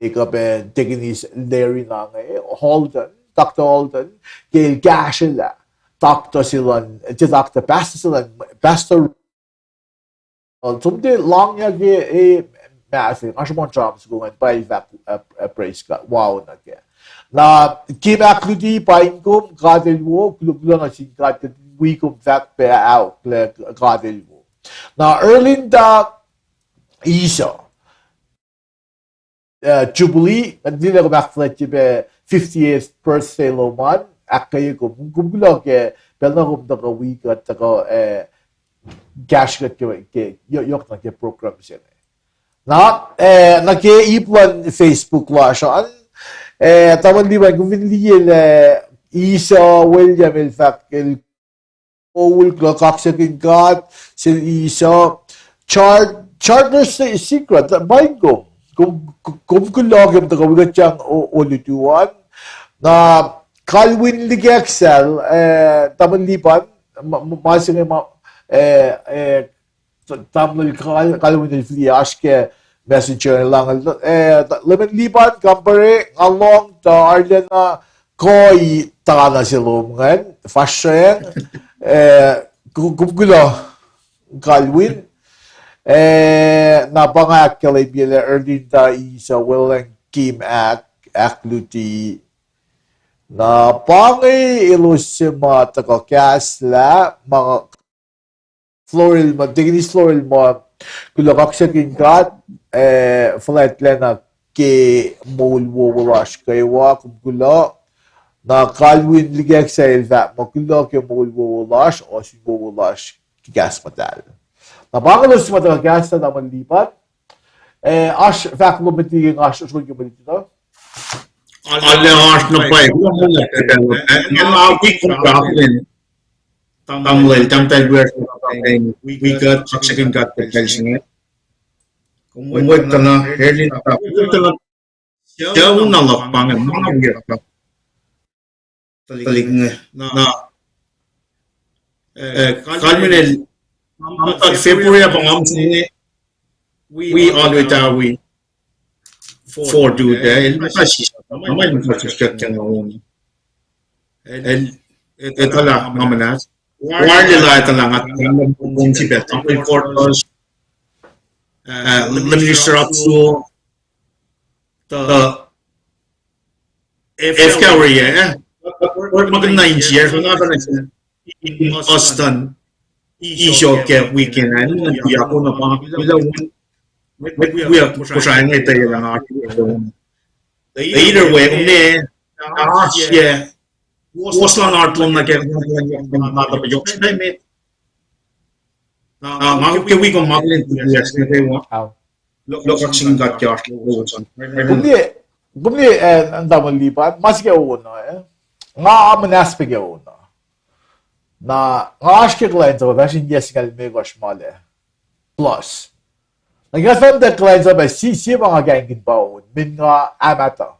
ekuh pac Tekinis Larry na inge, Holden, Doctor Holden, ke el kahsrwelah Doctor se luhn, eh, Doctor, Pastor se luhn, Pastor, uh, som tuh lohng ya ke, eh, ma se, nga sruhmuhn sramsram soko ingacn, pa el fahk, uh, uh, praise God, wow nuh kac. Na, Kim, ahkluti paing kom, God El wo, kuloh, kuloh nuh sin God, kuht wi kom fahk pac aok lah God El wo. Na, Erlinda, Esau. Uh, Jubilee, nga tilac kom ahkfuhlwactye pac fiftieth birthday lom an, ahkkweye kom, kom kuloh ke pacl na kom tuhkuh wi kuht tuhkuh, uh, kahsruh kuht ke, ke, yo-, yohk na ke program se inge. Na, uh, nuh ke ip luhn Facebook lasr an, uh, tamuhlwel Lipan, kom fin liye lah Esau William el fahk el moul kuloh, kaksakihn God sel Esau. Char-, Charter Secret, ma in kom, kom, kom kuloh ke kom tuhkuh wi kuht sang o-, olutu an. Na kalweni likacsal, eh, tamuhlwel Lipan, ma, ma, ma se inge ma, eh, eh, tamuhlwel kal-, kalweni el fihliyac oasr ke Messenger lahngo, eh, Lipan, Lipan, kampare, nga lohng tuh arulacna koi tana se lom ingacn, fahsracng, eh, ku-, kom kuloh kalweni, eh, na pa nga ahkkahlwemye lah Erlinda Esau William Kim ahk-, ahkluti, na pa inge elos se ma tuhkuh kahslah, ma Floril ma, Deaconess Floril ma, kuloh kaksakihn God, eh, fuhlwactlacna ke moul wowo lasr kwewa, kom kuloh. Na kalweni likacsal el fahk muh kuloh ke moul wowo lasr, ohsun wowo lasr ke kahs muhtahl. Na pa inge elos se ma tuhkuh kahslah, tamuhlwel Lipan. Eh, oasr fahk lom met liki nga sruhk ke mwe lutlut uh? Arlac oasr na pwacye, kuloh ma luhlahp, eh, nga na wi kom raklin. Tamuhlwel, tahmtahel wiyacsr, wi kuht, kaksakihn God ke pacl se inge. Kom wi kuht na, Erlinda, wi kuht na, sucu na luhk pa inge, ma wi kuht na. Tuhlihk inge. Na, eh, kalmacn el, tahmtahel February ah pa nga mihsenge, wi alu etuh wi Fort Hood ah, el muhta sislah, ma el muhta sislah ke nga on. El, el etuh lah nga muhnahs. Arlac lah etuh lah nga, nga kom sipac, tamuhlwel Fort Hood, eh, Minister Atsu, tuh, F K R, eh? Orekmakihn na in siyah, so nga pacna in Austin, Esau ke weekend ah, na tuyak na pa, kuloh, met wiyuck Kosrae inge tuh elan nga. Either way, kom ne, ah, yeah. Woslan arulacna ke, na, nga ke wi kom ma kulen tuyak nuh kwewa. Kuloh kaksakihn God ke oasr lowos an. Kom liye, kom liye, eh, tamuhlwel Lipan, ma se ke on uh, eh? Nga muhnahs pac ke on uh. Na, nga oasr ke kuhlwacnsap uh fahsr in yac singucul limekohsr ma lac plus. Na ke nga fahk muhta kuhlwacnsap uh, sie, sie ma nga kahingkihn pa on, mweyen nga amatuh.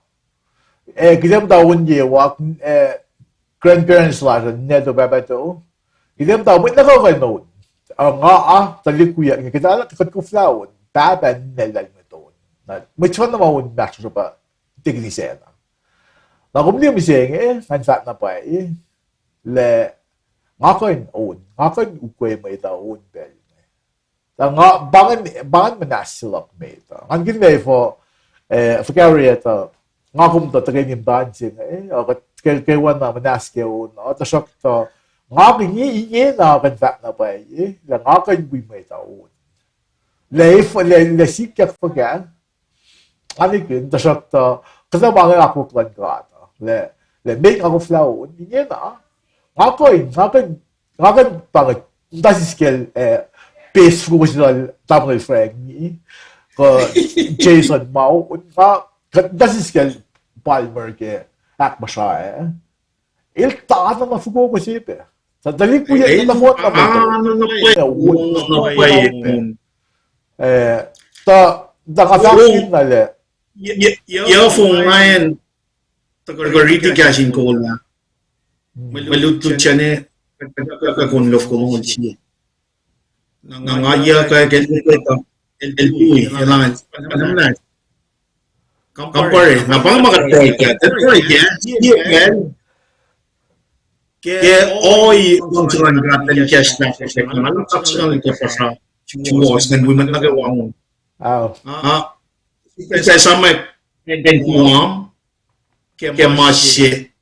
Eh, kuht ac muhta on ye wa, eh, grandparents lasr uh, ninac to pahpah to. Kuht ac muhta, mwet nuh kwewa kuh in on. Ah, nga, ah, tuhlihk wiyuck inge, kuht, kuht koflah on, pahpah ninac lal mwet on. Na mwet sefanna ma on inmahsrlosr uh pa Deaconess Anna. Na kom liye mihsenge, ngan fahk na pwacye, lah nga kuh in on, nga kuh in ukwe mwet uh on pacl inge. Na nga, pa ingacn, pa ingacn muhnahs se luhk met uh. Ngan kihn lah efuh, eh, fuhkah orekma tuh, nga kom tuh tuhkweni muhta se inge, eh, kuht ke, kwewana muhnahs ke on uh, tuhsruhktuh, nga inge, ingena kuh in fahk na pwacye, lah nga kuh in wi mwet uh on. Lah efuh, lah, lah sikyak fuhkah, nga nikihn, tuhsruhktuh, kuhtuh ma inge akwuck luhn God uh. Lah, lah met nga koflah on, ingena, nga kuh in, nga kuh in, nga kuh in pa inge, muhta siskacl, eh, best fokoko se lal tamuhlwel Frank, kuh Jason ma on, nga, kuht muhta siskacl Palmer ke ahkmuhsra ah. El tana na fokoko se pac. Sa tuhlihk wiyuck na nohfohn na pwacye. Eh, tuh, tuh nga fahk na lah, yac fong nga acn tuhkuh riti kahs in kol ah, mwe lutlut sacn, kuh kon lof kolong sie. Na nga yac kuh ke lutlut uh, el tui, elan, elan compare, na pa ma kuht pruhe kac, kuht pruhe kac, sie pacl ke ohiyac luhngse luhn God in kahslah, na luhngse luhn God ke puhsra suwohs ingacn wi mwet nuh kwewa on. Ah, ikacslah ma kuh in kuh ke ma se,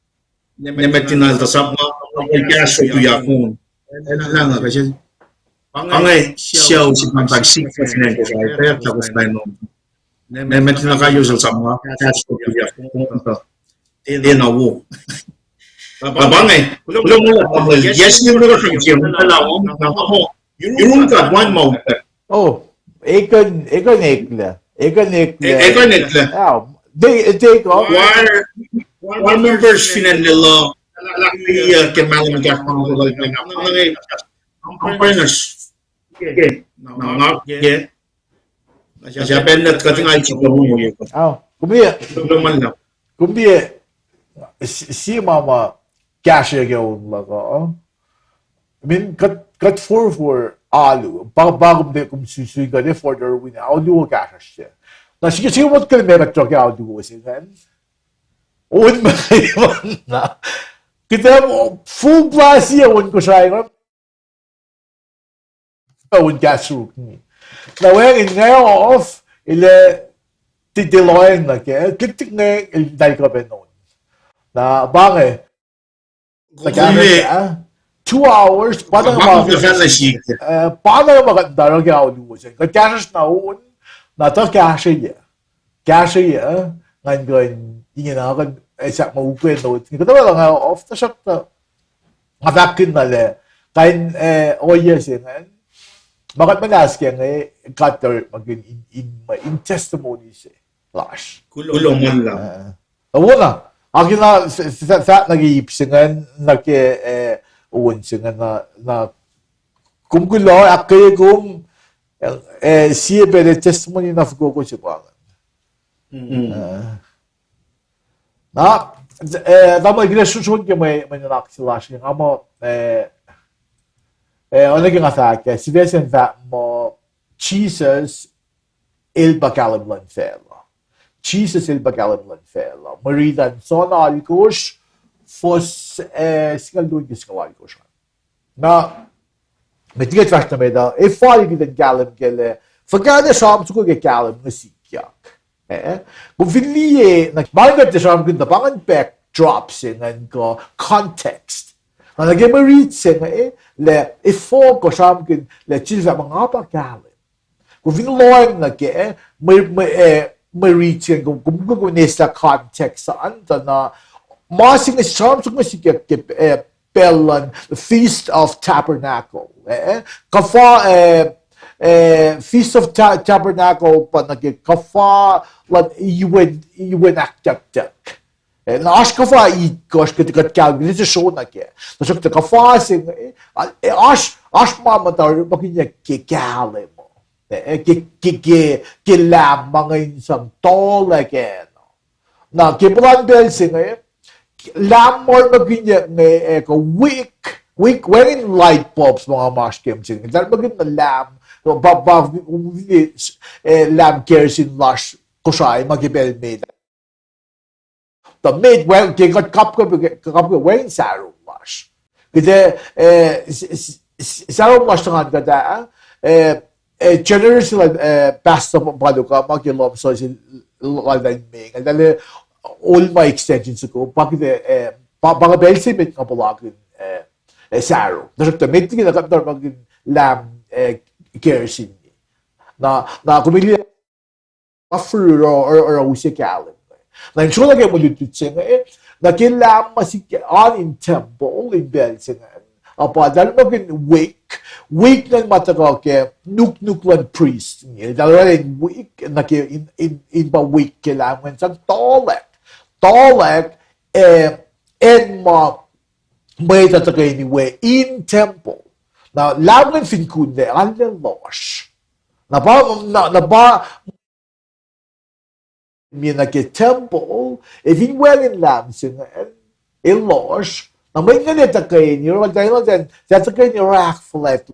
ne met in altuh sap ma, el kahsruh tuyak on. Elan nga kac sel Pa inge sucu se ma pa sikyak fin acn Kosrae, pa takos lain on. Ne met na kayo sel sa ma, kahs ko kuyak, tena wo. Na pa inge, kuloh ma luhlahp, yes, you know, from here, na la on, na mo, yurun God, one mouth. Oh, ekihn, ekihn eklac, ekihn eklac. Ekihn eklac. Yeah, they, they go. Choir, choir members fin acn Lelu, la, la, ke mahlwem kahs ma, Okay. Na, na, ke. Nga sahp pacl nuh kuht nga sik luhn wo. Oh, kom liye. Kom liye. Si-, sie ma ma kahsruh ke on luhk uh. I mean, kuht, kuht forfor alu. Pa, pa kom de, kom su-, su-, kuht e forfor win alu uh kahsruh se. Na sike, sike mot kuh me kuht tok alu uh se ingacn. On ma, na. Kuht full blast on Kosrae ingacn. Pacun kahs sruk ni. Na wacngihn nga off, el tiac, tiac lohacng nuh ke, tiktik inge el talkuh pac on. Na pa inge, two hours, pa na ma, eh, pa na ma kuht in tari ke alu uh se. Kuht kahsruhsr na on, na tuh kahsrweyuc. Kahsrweyuc, ngan kuh in ingena kuh in, eh, sahp ma ukwe notes. Kuhtuh pacl nga off, tuhsruhktuh nga fahkkihn na lah, kain, eh, ohiyac se ingacn, ma kuht muhnahs kac inge, kuht orekmakihn in, in, in testimony se lasr. Kuloh ma luhlahp. Eh, wona, akina fahk nuh ke ip se ingacn, nuh ke, eh, on se ingacn, na, na kom kuloh, ahkkweye kom, eh, sie pac testimony na fokoko se pa ingacn. Na, eh, tamuhlwel, kuht ac srohsrohn ke mwe, mwe nuhnak se lasr ke nga muh, eh, eh, oacna ke nga fahk ah, sifac se in fahk muh Jisus el pa kahlwem luhn facluh. Jisus el pa kahlwem luhn facluh. Mwe riti an John alkosr, fuhs, eh, singucul luo ke singucul alkosr an. Na, met liki kuht fahsr nuh met uh, ac fal kuht in kahlwem kac lah, fuhkah na sramsram ke kahlwem inge sikyak. Eh, kom fin liye, na, ma kuht ac sramsramkihn tuh pa ingacn backdrop se ingacn kuh context. Na, nuh ke mwe riti se inge, lah, efuh kuh sramsramkihn lah Jisus el fahk muh nga pa kahlwem. Kom fin lohacng nuh ke, mwe, mwe, eh, mwe riti se ingacn, kom, kom, kom eslah context an, tuh na, ma se inge sramsram inge sikyak ke, eh, pacl luhn Feast of Tabernacle, eh? Kuhfa, eh, eh, Feast of Ta-, Tabernacle pa nuh ke kuhfa luhn iwen, iwen ahktucktuck. Eh, na oasr kuhfa itkohsr kuht, kuht kahlwem, kuht sruhmuhn kac. Tuhsruhktuh kuhfa se inge, eh, oasr, oasr ma muhta orekmakihnyuck ke kahlwem uh. Eh, ke, ke, ke, ke lahm ma inge in sang tuhlac kac. Na ke puhlan pacl se inge, lahm ma orekmakihnyuck inge, eh, kuh wick, wick, wacngihn light bulbs ma nga masr ke mihsenge. Orekmakihn na lahm, pa, pa, eh, lahm kerosene lasr Kosrae ma ke pacl met. Tuh met, wacngihn, ke kuht kapkapwack, kapkapwack wacngihn sarom lasr. Kuht, eh, s-, s-, s-, sarom lasr tuhkuh kuht ah, eh, eh, generation lal, eh, Pastor Paluka ma ke lohm sel, lal Daniel Meng, lal, eh, Olma extension soko, pa kuht, eh, pa, pa nga pacl se met nga puhlakihn, eh, eh, sarom. Tuhsruhktuh met liki na kuht orekmakihn lahm, eh, kerosene. Na, na kom liye, after oruh, oruh, oruh use kahlwem. Na in srolah ke mwe lutlut se inge, na ke lahm ma sikyak an in tempuhl in pacl se ingacn, a pa orekmakihn wick, wick ingacn ma tuhkuh ke nuknuk luhn priest inge, eltahl orwaclah in wick, na ke in, in, in pa wick ke lahm ingacn sang tuhlac, tuhlac, eh, acn ma mwet uh tuhkweni we in tempuhl. Na lahm ingacn fin kunlac, arlac lohsr. Na pa, na, na pa me nuh ke tempuhl, ac fin wacngihn lahm se ingacn, el lohsr, na mwet ingacn ac tuhkweni, oruh eltahl, eltahl, eltahl tuhkweni oruh ahkfuhlwact.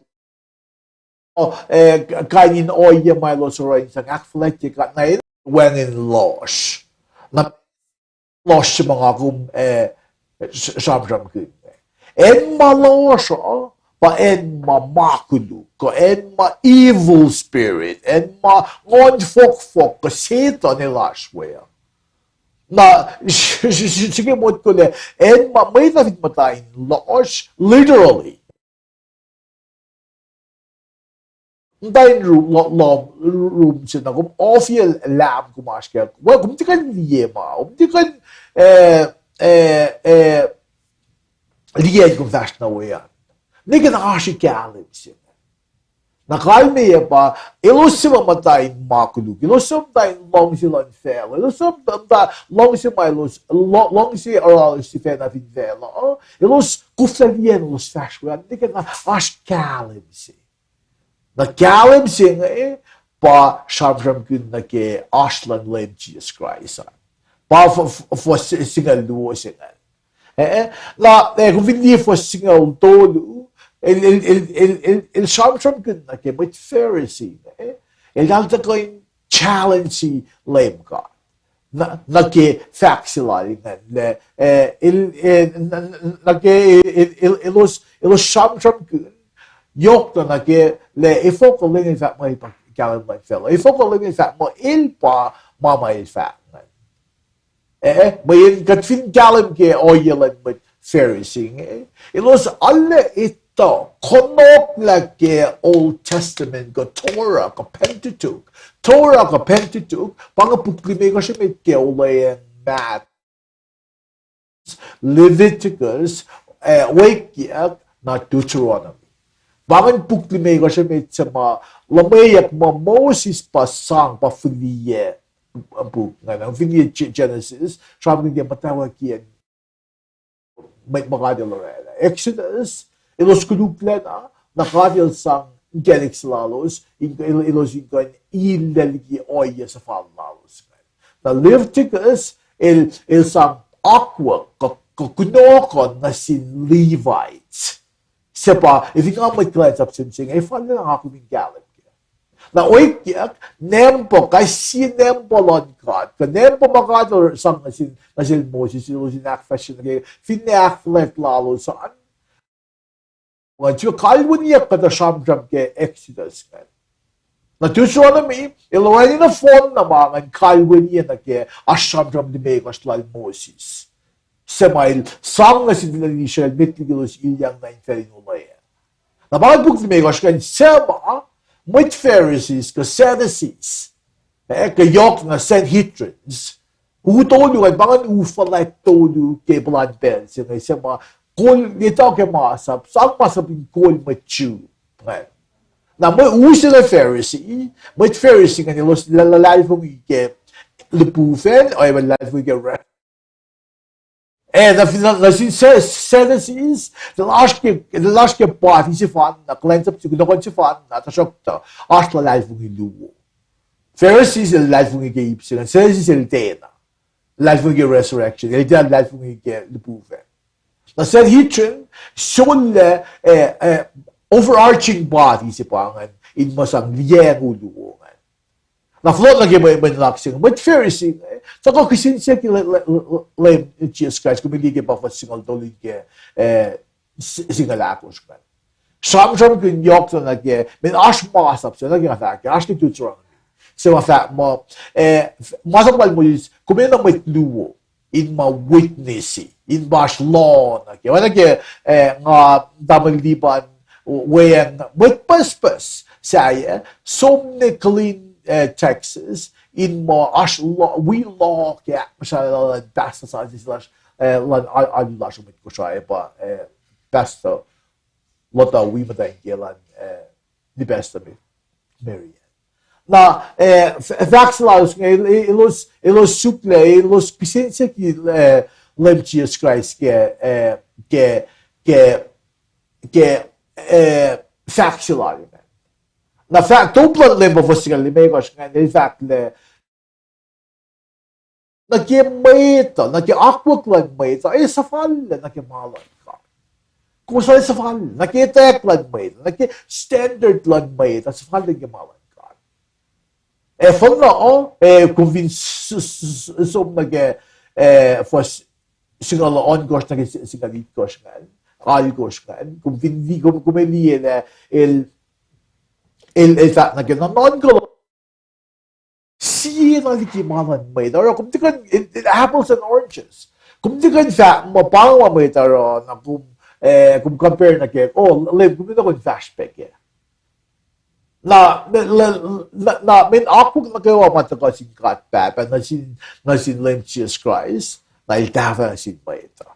O, eh, kain in ohiyac ma elos oruh in sang ahkfuhlwactye God, na el wacngihn lohsr. Na lohsr se ma nga kom, eh, s-, sramsramkihn. Acn ma lohsr uh, pa acn ma ma koluk, kuh acn ma evil spirit, acn ma nguhn fohkfohk, kuh Setuhn el oasr we uh. Na, s-, s-, s-, srihke motko lah, acn ma mwet uh fin muhta in lohsr, literally. Muhta in ru-, lo-, lo-, room se na kom ohfiyacl lam kom oasr kac. Well, kom tiac kuh in liye ma. Kom tiac kuh in, eh, eh, eh, liye kom fahsr nuh we an. Nwe ke na oasr kahlwem se. Na kalmeyac pa, elos suc ma muhta in ma koluk, elos suc muhta in luhngse luhn facluh, elos suc muhta luhngse ma elos, lu-, luhngse oruh elos sifacna fin facluh, elos koflah liye elos fahsr we an, nwe ke na oasr kahlwem se. Na kahlwem se inge pa sramsramkihn nuh ke oasr luhn Leum Jisus Kraist an. Pa f-, f-, fuhs singucul luo se ingacn. Eh, na, eh, kom fin liye fuhs singucul tolu, el, el, el, el, el, el sramsramkihn nuh ke mwet Pharisee, eh, eltahl tuhkuh in challenge Leum God. Na, nuh ke fahk se lal ingacn, lah, eh, el, eh, n-, n-, nuh ke, eh, el, el, elos, elos sramsramkihn, yohk na nuh ke, lah, efuh kuh Leum El fahk muh El pa kahlwem luhn facluh. Efuh kuh Leum El fahk muh El pa ma ma El fahk ingacn. Eh, mweyen kuht fin kahlwem ke ohiyac luhn mwet Pharisee inge, elos arlac etuh, kunohkohn lah ke Old Testament, kuh Torah, kuh Pentateuch. Torah kuh Pentateuch, pa inge puk limekohsr emet ke Olweacng Matthew, Leviticus, eh, Wakyuck, na Deuteronomy. Pa ingacn puk limekohsr emet suc ma luhmweyuck muh Moses pa sang pa fihliyac puk ingacn, fihliyac Ge-, Genesis, sramsramkihn ke muhtwacwacackiyacn mwet ma God El oraclah. Exodus, elos koluklacna, na God El sang inkacnek se lalos, in-, el-, elos in kuh in illah liki ohiyac suhfal lalos ingacn. Na Leviticus, el, el sang akwuck, kuh, kuh kunohkohn nuh sin Levites. Suc pa, fin nga mwet kuhlwacnsap se inge, ac fal lah nga kom in kahlwem kac. Na Wakyuck, nampuh, kais sie nampuh luhn God, kuh nampuh ma God El sang nuh sin, nuh sel Moses, elos in ahkfahsrye nuh ke, finne ahkfuhlwact lalos an. Nga sifil kalweniyuck kuhtuh sramsram ke Exodus ingacn. Na Deuteronomy, el orani nohfohn na ma ingacn kalweniyac nuh ke oasr sramsram limekohsr lal Moses, suc ma El sang nuh sin tuhlihk nuhtin Israel met liki elos ilyak nuh infacl in olweacng. Na pa ingacn puk limekohsr ingacn suc ma mwet Pharisees kuh Sadducees, eh, kuh yohk na Sanhedrins, u tolu ingacn, pa ingacn u fuhlwact tolu ke puhlan pacl se inge, suc ma kol, etuh ke masap, sang masap in kol mwet Jew ingacn. Na mwe u se na Pharisee, mwet Pharisee ingacn elos luh-, luhlahlfongi ke lihpufacn, oacyacpac luhlahlfongi ke re-, eh, na fin, na, nuh sin Sa-, Sadducees, elos oasr ke, elos oasr ke party sefanna, kuhlwacnsap se, kunohkohn sefanna, tuhsruhktuh oasr luhlahlfongi luo. Pharisees el luhlahlfongi ke ip se ingacn, Sadducees el tiacna luhlahlfongi ke resurrection, el tiac luhlahlfongi ke lihpufacn. Na Sanhedrin, sulaclah, eh, eh, overarching body se pa ingacn, in ma sang liyacacng u luo ingacn. Na fohlohk nuh ke mwe, mwe nuhnak se inge, mwet Pharisee inge, tuhkuh kihsen siyuck ke Leum, Leum, Leum Jisus Kraist, kom liye ke pa fuhs singucul tolu ke, eh, s-, singucul ahkosr ingacn. Sramsramkihn yohk na nuh ke, mweyen oasr masap se, nuh ke nga fahk, oasr ke Deuteronomy, suc ma fahk muh, eh, masap lal Moses, kom enenuh mwet luo in ma witness, in ma oasr law nuh ke, oacna ke, eh, nga tamuhlwel Lipan, weacng mwet pucspucs sahyac, som nuh clean, eh, Texas, in ma oasr law, wi law ke ahkmuhsralah luhn pastor Sunday lasr, eh, luhn a-, alu lasr mwet Kosrae pa, eh, pastor Lota wi muhtwacn ke elan, eh, ni pastor me, Mary Ann. Na, eh, f-, fahk se lalos inge, el-, elos, elos suk lah, elos kihsen siyuck, eh, Leum Jisus Kraist ke, eh, ke, ke, ke, eh, fahk se lal inge. Na fahk, top luhn Leum pa fuhs singucul limekohsr ingacn, el fahk lah, nuh ke mwet uh, nuh ke akwuck luhn mwet uh, ac suhfallac nuh ke ma luhn God. Kowos ac suhfallac nuh ke etwacack luhn mwet uh, nuh ke standard luhn mwet uh, suhfallac nuh ke ma luhn God. Ac fal na, eh, kom fin s-, s-, s-, som nuh ke, eh, fuhs singucul ohnkohsr nuh ke s-, singucul itkohsr ingacn, alkohsr ingacn, kom fin li-, kom, kom liye lah, el, el, el fahk nuh ke nuhnuhnkuh sie na liki ma luhn mwet uh, oruh kom tiac kuh in, in, in apples and oranges. Kom tiac kuh in fahk muh pa inge ma mwet uh oruh, na kom, eh, kom compare nuh ke, oh, Leum, kom tiac kuh in fahsr pac kac. Na, na, na, na, na, mweyen akwuck nuh kwewa ma tuhkuh sin God Pahpah, nuh sin, nuh sin Leum Jisus Kraist, na el tahfuh nuh sin mwet uh.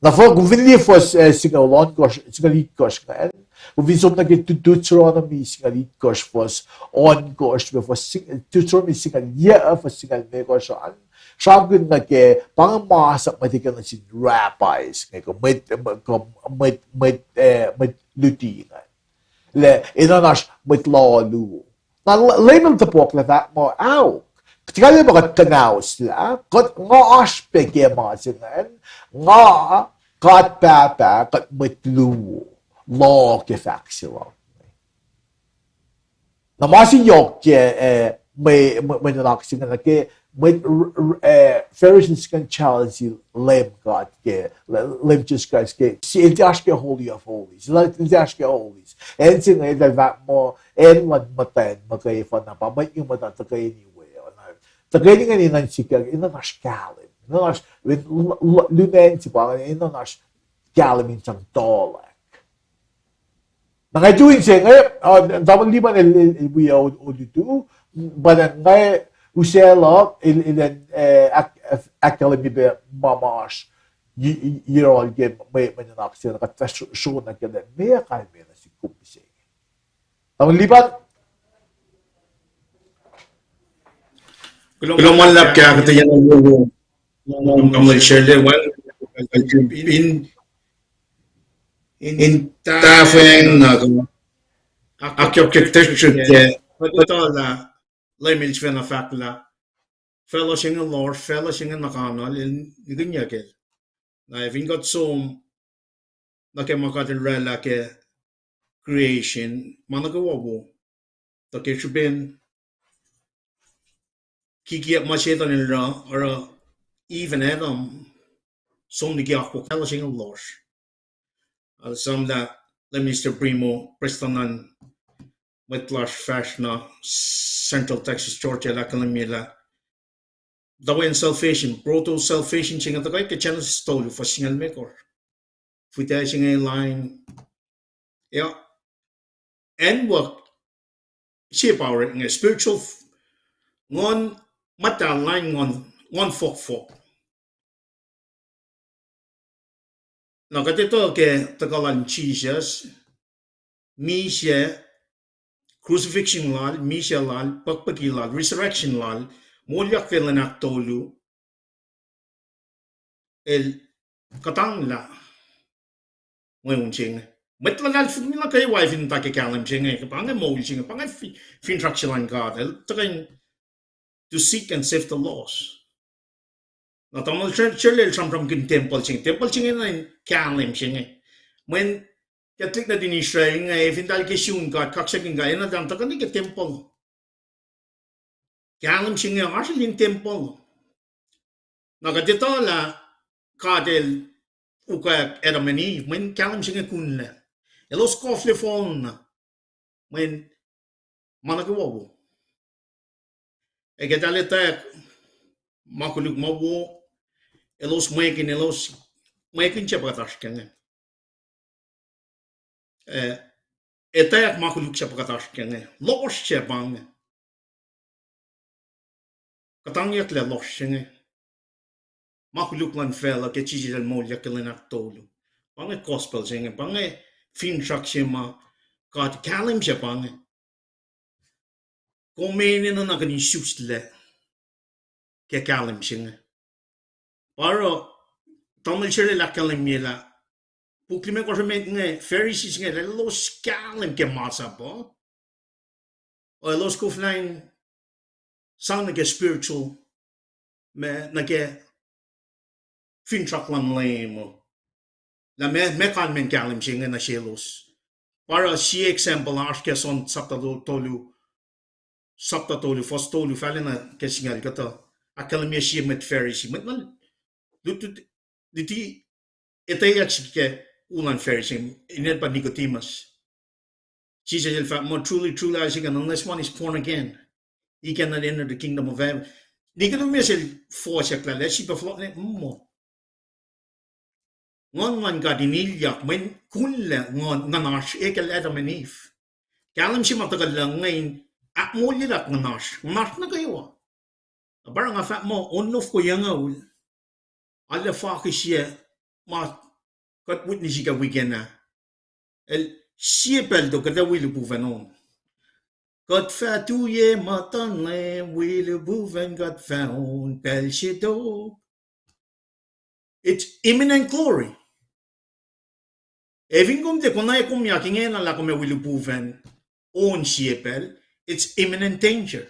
Na fuh, kom fin liye fuhs, eh, singucul ohnkohsr, singucul itkohsr ingacn, kom fin som nuh ke Deut-, Deuteronomy singucul itkohsr fuhs ohnkohsr, me fuhs sing-, Deuteronomy singucul yac, fuhs singucul limekohsr an, sramsramkihn nuh ke, pa inge masap mwet enenuh sin rabbis, inge kuh mwet, kuh mwet, mwet, eh, mwet luti ingacn. Lah enenuh in oasr mwet loh luo. Na Leum el topuk lah fahk muh, aok, tiac kalmac kuht kuhnahoslah, kuht, nga oasr pac ke ma se ingacn, nga, God Pahpah, kuht mwet luo, loh ke fahk se luhk. Na ma se yohk ke, eh, mwe, mwe, mwe nuhnak se inge nuh ke mwet, eh, Pharisees ingacn challenge Leum God ke, Leum Jisus Kraist ke, el tiac oasr ke Holy of Holies, el tiac oasr ke Holies. Acn se inge eltahl fahk muh acn luhn muhtwacn muhkwena, pa mwet inge muhta tuhkweni we, tuhkweni ingacn enenuh in sikyak, enenuh in oasr kahlwem, enenuh in oasr, lunacn se pa inge enenuh in oasr kahlwem in sang tuhlac. Na nga tu inse inge, uh, tamuhlwel Liban el, el, el wi, uh, olutu, pa nga use luhk, el, el, uh, ahk-, ahkkahlwemye pac ma, ma oasr, yohrohl ke mwe, mwe nuhnak se, na kuht fah sro-, sro nuh ke lah meac kalmac nuh sin kom mihsenge. Tamuhlwel Liban? Kuloh ma luhlahp ke ahkuhtweyac, tamuhlwel Sherley, well, in in tahfweacng na, akyokyak tesruk ke, kuht etuh lah Leum el sifacna fahk lah facluh se inge lohsr, facluh se inge nuhkanuhl, el nikihnyuck el. Na fin kuht som nuh ke ma God el oraclah ke creation, ma nuh kwewa wo, tuh ke srihpen kikiacp ma Setan el oruh, oruh Eve and Adam som liki akwuck, facluh se inge lohsr. Al som lah Minister Primo, prestuhn luhn mwet lasr fahsr nuh Central Texas Church, el ahkkahlwemye lah the way in salvation, proto salvation se inge tuhkuh ke Genesis tolu, fuhs singucul limekohsr. Fihtac se inge lain, ac, acn wo se pa orekma inge spiritual, nguhn muhtahl lain nguhn, nguhn fohkfohk. Na kuht etuh ke tuhkuh lal Jisus, misac, crucifixion lal, misac lal, pukpuki lal, resurrection lal, moulyak lwen ahktolu, el kuhtanglah mweun se inge. Mwet luhlahlfongi nuh kwewa fin muhta ke kahlwem se inge, pa inge moul se inge, pa inge fi-, finsrak se luhn God, el tuhkuh in to seek and save the lost. Na tamuhlwel Sher-, Sherley el sramsramkihn tempuhl se inge, tempuhl se inge na in kahlwem se inge. Mweyen Catholic nuhtin Israel inge, fin eltahl ke sun God, kaksakihn God, enenuh eltahl tuhkuh nuh ke tempuhl. Kahlwem se inge oasr liki tempuhl. Na kuht etuh lah God el ukwack Adam and Eve, mweyen kahlwem se inge kunlac. Elos koflah fal na, mweyen ma nuh kwewa wo. Ac ke eltahl etwacack ma koluk ma wo, elos mwekihn, elos mwekihn se pa kuht oasr ke inge. Eh, etwacack ma koluk se pa kuht oasr ke inge. Lohsr se pa inge. Kuhtangyak lah lohsr se inge. Ma koluk luhn facluh ke Jisus el moulyak ke lwen ahktolu. Pa inge gospel se inge, pa inge finsrak se ma God kahlwem se pa inge. Kom enenuh na kuh in isuslac ke kahlwem se inge. Pa oruh, tamuhlwel Sherley el ahkkahlwemye lah puk limekohsr emet inge, Pharisees inge, elos kahlwem ke masap uh, elos koflah in sang nuh ke spiritual, ma nuh ke finsrak luhn Leum uh. Lah meac, meac kalmacn kahlwem se inge nuh selos. Pa oruh sie example oasr ke John sapta to-, tolu, sapta tolu, fuhs tolu, fal na ke singucul kuhtuh. Ahkkahlwemye sie mwet Pharisee, mwet na luti, luti etweyuck sihk ke u luhn Pharisee, inen pa Nicodemus. Jisus el fahk muh, truly, truly, I say unto you, unless one is born again, he cannot enter the kingdom of heaven. Nicodemus el fohsack lah, lah sifilpac fohlohk nuh muh nguhn luhn God in ilyak, mweyen kunlac nguhn, nguhn oasr ekacl Adam and Eve. Kahlwem se ma tuhkuh lucng inge in ahkmoulyacllah nguhnasr, nguhnasr nuh kwewa. Na pa oruh nga fahk muh on nohfohn ke yac angngaul, arlac fakihsye ma kuht witness ke weekend ah. El, sie pacl tok kuht ac wi lihpufacn on. Kuht fah tuyak muhtuhn Leum, wi lihpufacn kuht fah on pacl se tok. It's imminent glory. Ac fin kom tiac konwacack komyak ingena lah kom ac wi lihpufacn on sie pacl, it's imminent danger.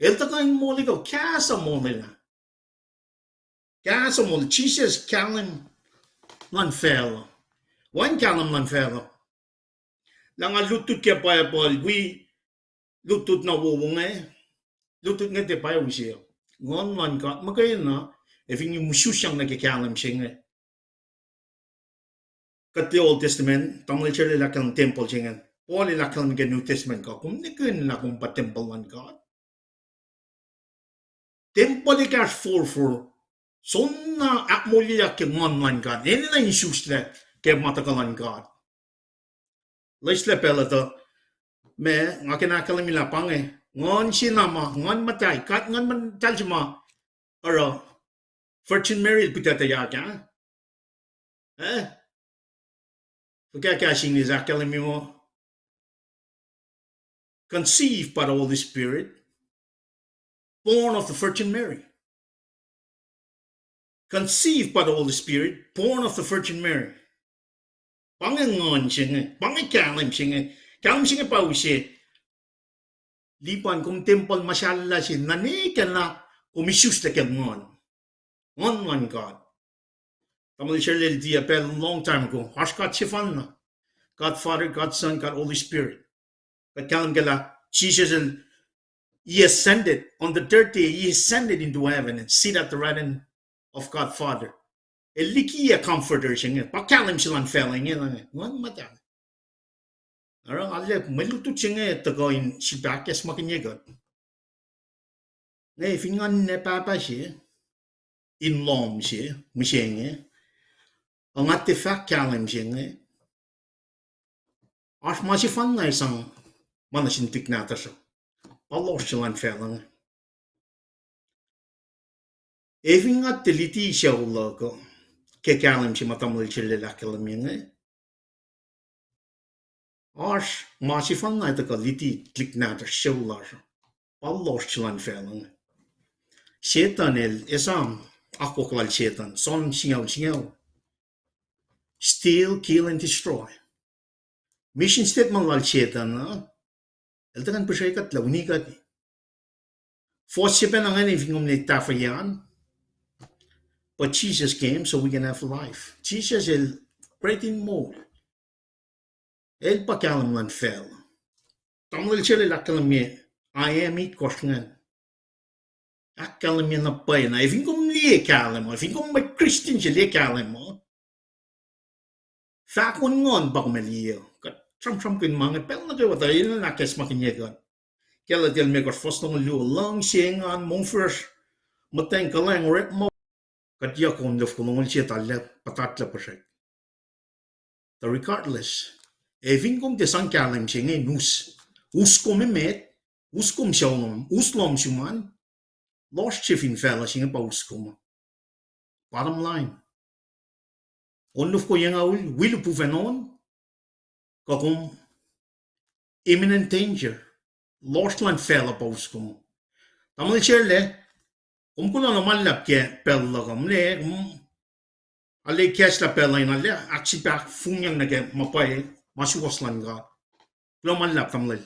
El tuhkuh in molikuh, kahs uh molwelah. Kahs uh mol, Jisus kahlwem luhn facluh. Wacngihn kahlwem luhn facluh. Lah nga lutlut ke Bible, wi lutlut na wowo inge, lutlut inge tiac pwacye use. Nguhn luhn God muhkwena, ac fin isusyak nuh ke kahlwem se inge. Kuht liye Old Testament, tamuhlwel Sherlel ahkkahlwem tempuhl se inge. Paul el ahkkahlwem ke New Testament kuh, kom nihkihn lah kom pa tempuhl luhn God. Tempuhl ekahsr forfor, soenna ahkmoulyeyak ke Nguhn luhn God, enenuh in isuslac ke ma tuhkuh luhn God. Loeslac pacl uh tuh, ma, nga ke na ahkkahlwemye lah pa inge, Nguhn se na ma, Nguhn Muhtahl, God Nguhn Muhtahl se ma, oruh, Virgin Mary el pihtuctuyak ah. Eh? Fuhkah kahs English ahkkahlwemye muh, conceived by the Holy Spirit, born of the Virgin Mary. Conceived by the Holy Spirit, born of the Virgin Mary. Pa inge Nguhn se inge, pa inge kahlwem se inge, kahlwem se inge pa use. Lipan kom tempuhl muhsahllah se, na ne ke na kom isuslac ke Nguhn. Nguhn luhn God. Tamuhlwel Sherlel tiac pacl long time ago. Oasr God sefanna. God Father, God Son, God Holy Spirit. Kuht kahlwem ke lah Jesus el, he ascended. On the third day, he ascended into heaven and sit at the right hand of God Father. El likiyac comforter se inge. Pa kahlwem se luhn facluh inge, Nguhn Muhtahl. Oruh nga liye mwe lutlut se inge tuhkuh in sifilpac ahkacsmakihnye kuht. Inge fin nga ninac pahpah se in lohm se mihsenge, ac nga tiac fahk kahlwem se inge, oasr ma sefanna sang ma nuh sin tuhlihk nahtuhsr uh. Pa lohsr se luhn facluh inge. Ac fin nga tiac luti sucu luhk uh ke kahlwem se ma tamuhlwel Sherlel ahkkahlwemye inge, oasr ma sefanna tuhkuh luti tuhlihk nahtuhsr sucu lasr uh. Pa lohsr se luhn facluh inge. Setuhn el esam, akwuck lal Setuhn, Psalm singucul singucul. Steal, kill, and destroy. Mission statement lal Setuhn uh, el tuhkuh in pihsre kuht lah uni kuht. Fohs se pacna ingacn fin kom ne tahfweyac an, but Jesus came so we can have life. Jisus el creating mold. El pa kahlwem luhn facluh. Tamuhlwel Sherlel ahkkahlwemye, I am it, kohsr ingacn. Ahkkahlwemye na pwacye na, ac fin kom liye kahlwem uh, fin kom mwet Christian se liye kahlwem uh, fahk on Nguhn pa kom ac liye. Kuht sramsramkihn ma inge pacl nuh kwewa tuh enenuh ahkacsmakihnye kuht. Galatia limekohsr fuhs longoul luo, luhngse, engan, mongfihsrwacsr, muhtweng, kuhlwacng, orekma, kuht yohk on lofko longoul sie, talah puhtatlac puhsrack. Tuh regardless, ac fin kom tiac sang kahlwem se inge in us, us kom emet, us kom sucu lom, us lohm sum an, lohsr se fin facluh se inge pa us kom. Bottom line. On lofko yac angngaul, wi lihpufacn on, kuh kom imminent danger. Lohsr luhn facluh pa us kom. Tamuhlwel Sherlel, kom kuloh na ma luhlahp ke pacl luhk uh. Mle, kom arlac kahslah pacl uh in arlac ahksipahk fong yang nuh ke ma pwacye, ma suwohs luhn God. Kuloh ma luhlahp, tamuhlwel.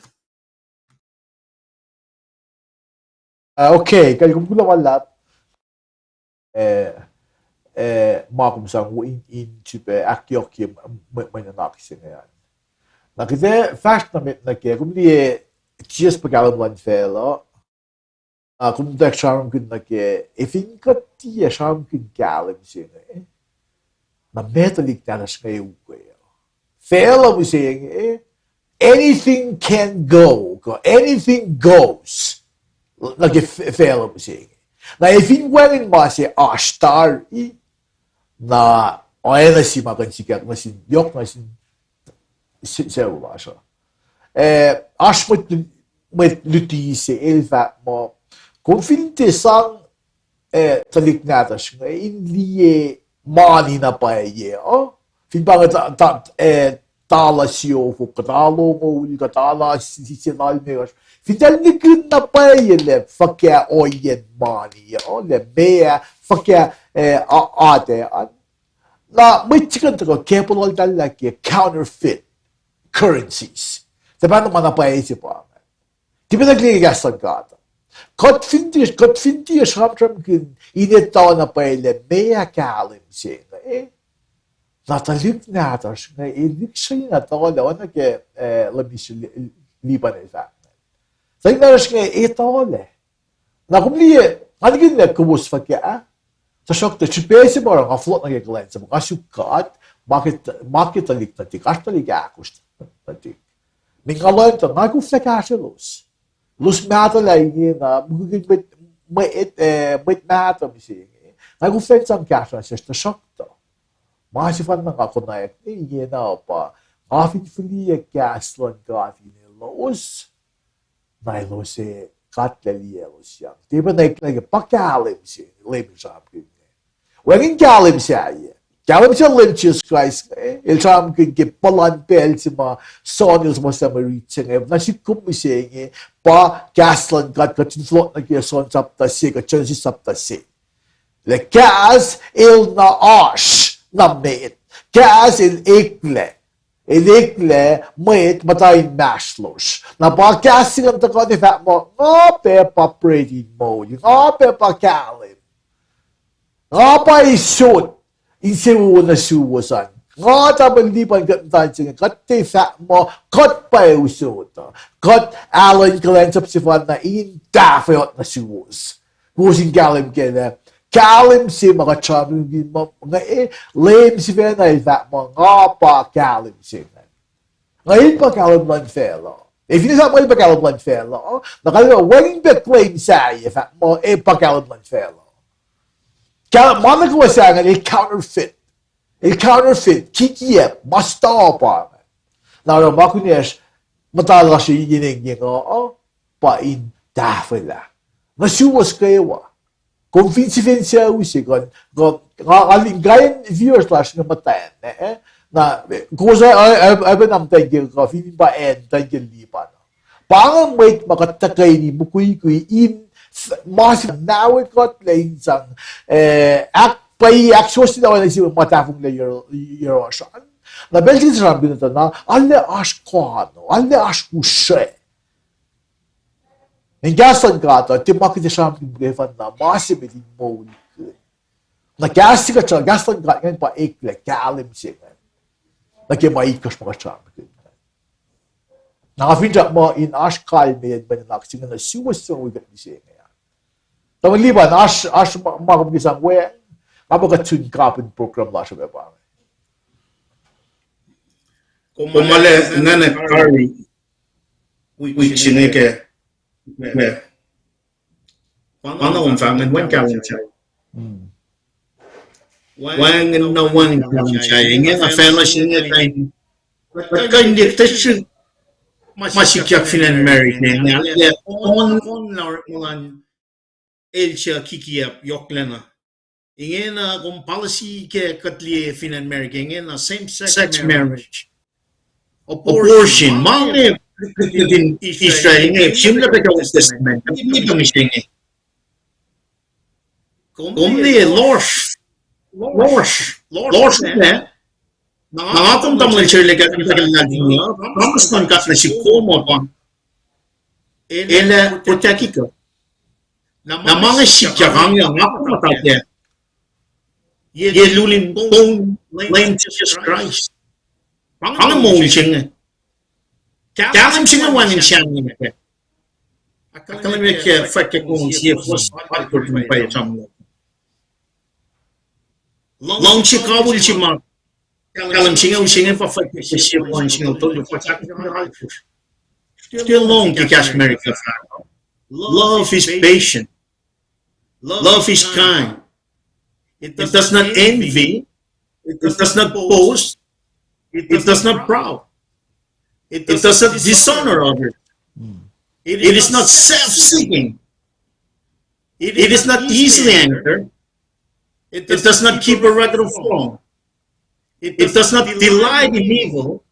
Ah, okay, kuh kom kuloh ma luhlahp. Eh, eh, ma kom sang in, in sifilpac ahkyohkye mwe, mwe nuhnak se inge an. Na kuht ac fahsr nuh met nuh ke, kom liye, Jisus pa kahlwem luhn facluh, ah, kom tuh sramsramkihn nuh ke, ac fin kuht tiac sramsramkihn kahlwem se inge, na metuh tuhlihk nahtuhsr inge ukwe. Facluh mihsenge, anything can go, kuh anything goes. Nuh ke f-, facluh mihsenge. Na ac fin wacngihn ma se oasr tari, na oacna se ma kuh in sikyak nuh sin, yohk nuh sin s-, sucu lasr uh. eh, oasr mwet, mwet luti se el fahk muh, kom fin tiac sang, eh, tuhlihk nahtuhsr inge in liye mani na pwacye uh, fin pa inge ta-, ta-, eh, tala siofok, kuh tala longoul, kuh tala si-, si-, sie tala limekohsr. Fin tiac nihkihn na pwacye lah fuhkah ohiyacn mani uh, lah meac, fuhkah, eh, a-, atac an. Na mwet se kuh in tuhkuh ke puhlaltahllah ke counterfeit currencies. Tiac pacna ma na pwacye se pa inge. Tiac pacna liye kahs luhn God. Kuht fin tiac, kuht fin tiac sramsramkihn in etuh na pwacye lah meac kahlwem se inge, na tuhlihk nahtuhsr inge el lihksreni na tuhlac, oacna ke, eh, Lemister Li-, Lipan el fahk inge. Tuhlihk nahtuhsr inge etuhlac. Na kom liye, nga nihkihn lah kowos fuhkah, tuhsruhktuh srihpac se ma oruh nga fohlohk nuh ke kuhlwacnsap, nga suk God, ma ke, ma ke tuhlihk nuhtihk, oasr tuhlihk ahkosr nuhtihk. Meac nga lohng tuh nga koflah kahsrwelos. Elos mahtuhlah ingena, mukwikwi mwet, mwet, eh, mwet mahtuh mihsenge. Nga koflah in sang kahsruh nuh sesr, tuhsruhktuh ma sefanna nga konwacack ne ingena pa, nga fin fihliyac kahs luhn God in elos, na elos ac, God El liye elos yang. Tiac pacna eklac ke pa kahlwem se Leum El sramsramkihn inge. Wacngihn kahlwem sahyac. Kahlwem se Leum Jisus Kraist inge, El sramsramkihn ke puhlan pacl se ma John el suhmuhslah mwe rit se inge, na sihk kom mihsenge, pa kahs luhn God kuht fin fohlohk nuh ke John sapta se, kuh Genesis sapta se. Lah kahs el na oasr, na met. Kahs el eklac. El eklac mwet muhta inmahsrlosr. Na pa kahs se ingacn tuhkuh in fahk muh, nga pac pa bread in moul. Nga pac pa kahlwem. Nga pa usot insewowo nuh suwos an. Nga tamuhlwel Lipan, kuht muhta inse inge, kuht tiac fahk muh kuht pa usot uh. Kuht alu in kuhlwacnsap sefanna in tahfweoht nuh suwos. Kowos in kahlwem kac lah kahlwem se ma kuht sramsramkihn muh, nga, eh, Leum sifacna El fahk muh nga pa kahlwem se inge. Nga El pa kahlwem luhn facluh. Ac fin El fahk muh El pa kahlwem luhn facluh, na kalmac wacngihn pac claim sahyac fahk muh El pa kahlwem luhn facluh. Kahlwem ma nuh kwewa sahngweng el counterfeit. El counterfeit, kikiacp, ma stop an. Na oruh ma kunacsr muhta lasr yen engyeng uh, pa in tahfwelah nuh suwos kwewa. Kom fin sifacna sucu se kuh, kuh, nga, nga, nga in kain viewers lasr inge muhtwacn, eh, na, kowos, eh, eh, eh, oacpacna muhtwacn ke kuh fin pa acn muhtwacn ke Lipan. Pa inge mwet ma kuht tuhkweni mukwikwi in, ma se nahwe kuhtlac in sang, eh, ahkpwacye, ahksuwohsyelah oacna sie ma tahfonglac yohrohsr an. Na pacl se kuht sramsramkihn tuh na, arlac oasr koano, arlac oasr usre. Ngan kahs luhn God uh, tiac ma kuht ac sramsramkihn ke fanna, ma se met in moulkihn. Na kahs se kuht sramsramkihn, kahs luhn God ingacn pa eklac kahlwem se ingacn nuh ke ma itkohsr ma kuht sramsramkihn. Na nga finsrak muh in oasr kalmeyacn mwe nuhnak se inge nuh suwos suc wi kuht mihsenge. Tamuhlwel Lipan, oasr, oasr ma, ma kom ke sang we, nga pa kuht sun kapin program lasr uh pa inge. Kom arlac nana tari wik se inge ke, ma, ma na kom fahk ingacn wacngihn kahlwem se. Wacngihn na wacngihn kahlwem se. Ingena facluh se inge kuh in, kuht kuh in liye kuhtuh srihk ma sikyak fin acn America inge, arlac on, on la orekma luhn el suc kikiacp yohklacna. Ingena kom policy ke kuht liye fin acn America ingena same sex marriage. Abortion. Ma inge, in Israel inge, sihmlac pac ke Old Testament. Kom liye lohsr, lohsr, lohsr inge. Na nga kom tamuhlwel Sherley, kuht in taklacl, promise luhn God nuh sihk kom uh pa, El ac protect-i kuht. Na ma inge sikyak, nga kom muhta kac, ye lulin Leum Jisus Kraist. Pa inge moul se inge. Kahlwem se inge wacngihn sahngweng kac. Ahkkahlwemye ke fwack ke kong sie fuhs, pa kotun pwacye samla. Luhngse kawihl se ma kahlwem se inge, se inge pa fwack ke sie fuhs singucul tolu, fuhs ahkosr. Still lohng ke kahs America fahk, love is patient. Love is kind. It does not envy. It does not boast. It does not proud. It does not dishonor others. It is not self-seeking. It is not easily angered. It does not keep a record of wrong. It does not delight in evil,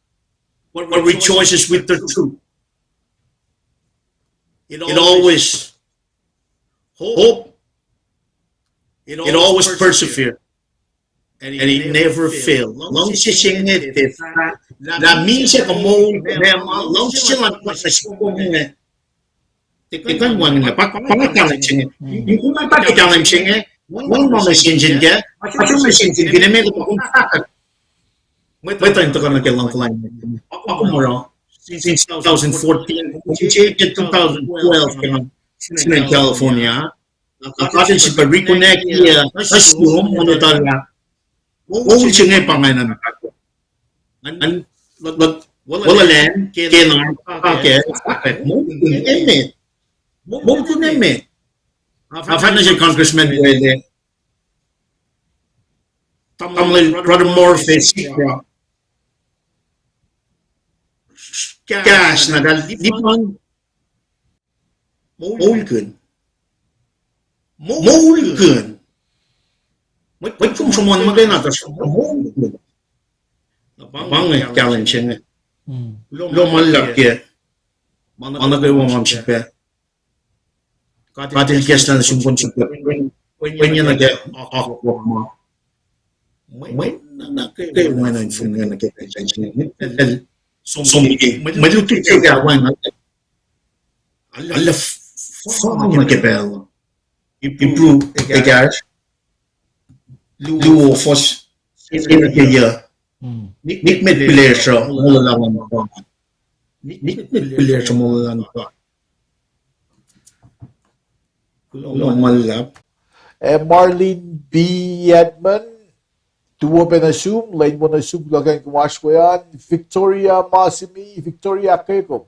but rejoices with the truth. It always hope. It always persevere. And it never fail. Luhngse se inge tiac fah, lah misac kuh moul, ma luhngse luhn God nuh sihk kom inge. Tiac kuh in wacngihn lah pa, pa nga kahlwem se inge. In kom pa ke kahlwem se inge, wacngihn ma nuh sensen kac, ma nuh sensen kihn emet pa kom fahkwack. Mwet uh in tuhkuh nuh ke luhngkuhlwacng. Pa kom oruh since two thousand fourteen, kom se ke two thousand twelve ke nga sifacna California. Na God el sifilpac reconnect-i nuh sum, ma etuh lah moul se inge pa ingacn na. An, wolacna ke na pa ke, moulkihn emet. Moulkihn emet. Nga fahk nuh sel Congressman Wele, tamuhlwel Brother Murphy Sikra, kahs na kal lipan, moulkihn. Moulkihn. Mwet kom sruhmuhn muhkwena tuh sruhmuhn moulkihn. Pa inge kahlwem se inge. Kuloh ma luhlahp ke ma nuh kwewa ma kom sifilpac, God el ikacslah nuh sum kom sifilpac, pwengye nuh ke akwuck ma, mwe nuh kwewa na in fong nuh ke pacl se inge, el som liki mwe lutlut se ke wacngihn, arlac fong nuh ke pacl. Ipru ekahsr, luo, fuhs se nuh ke yuh. Nikmet pihlesruh molwelah luhn God. Nikmet pihlesruh molwelah luhn God. Kuloh ma luhlahp. Eh, Marlene B. Edmond, tuwo pac nuh sum, lwen wo nuh sum, kuloh ke kom oasr we an. Victoria Masimi, Victoria, ahkkweye kom.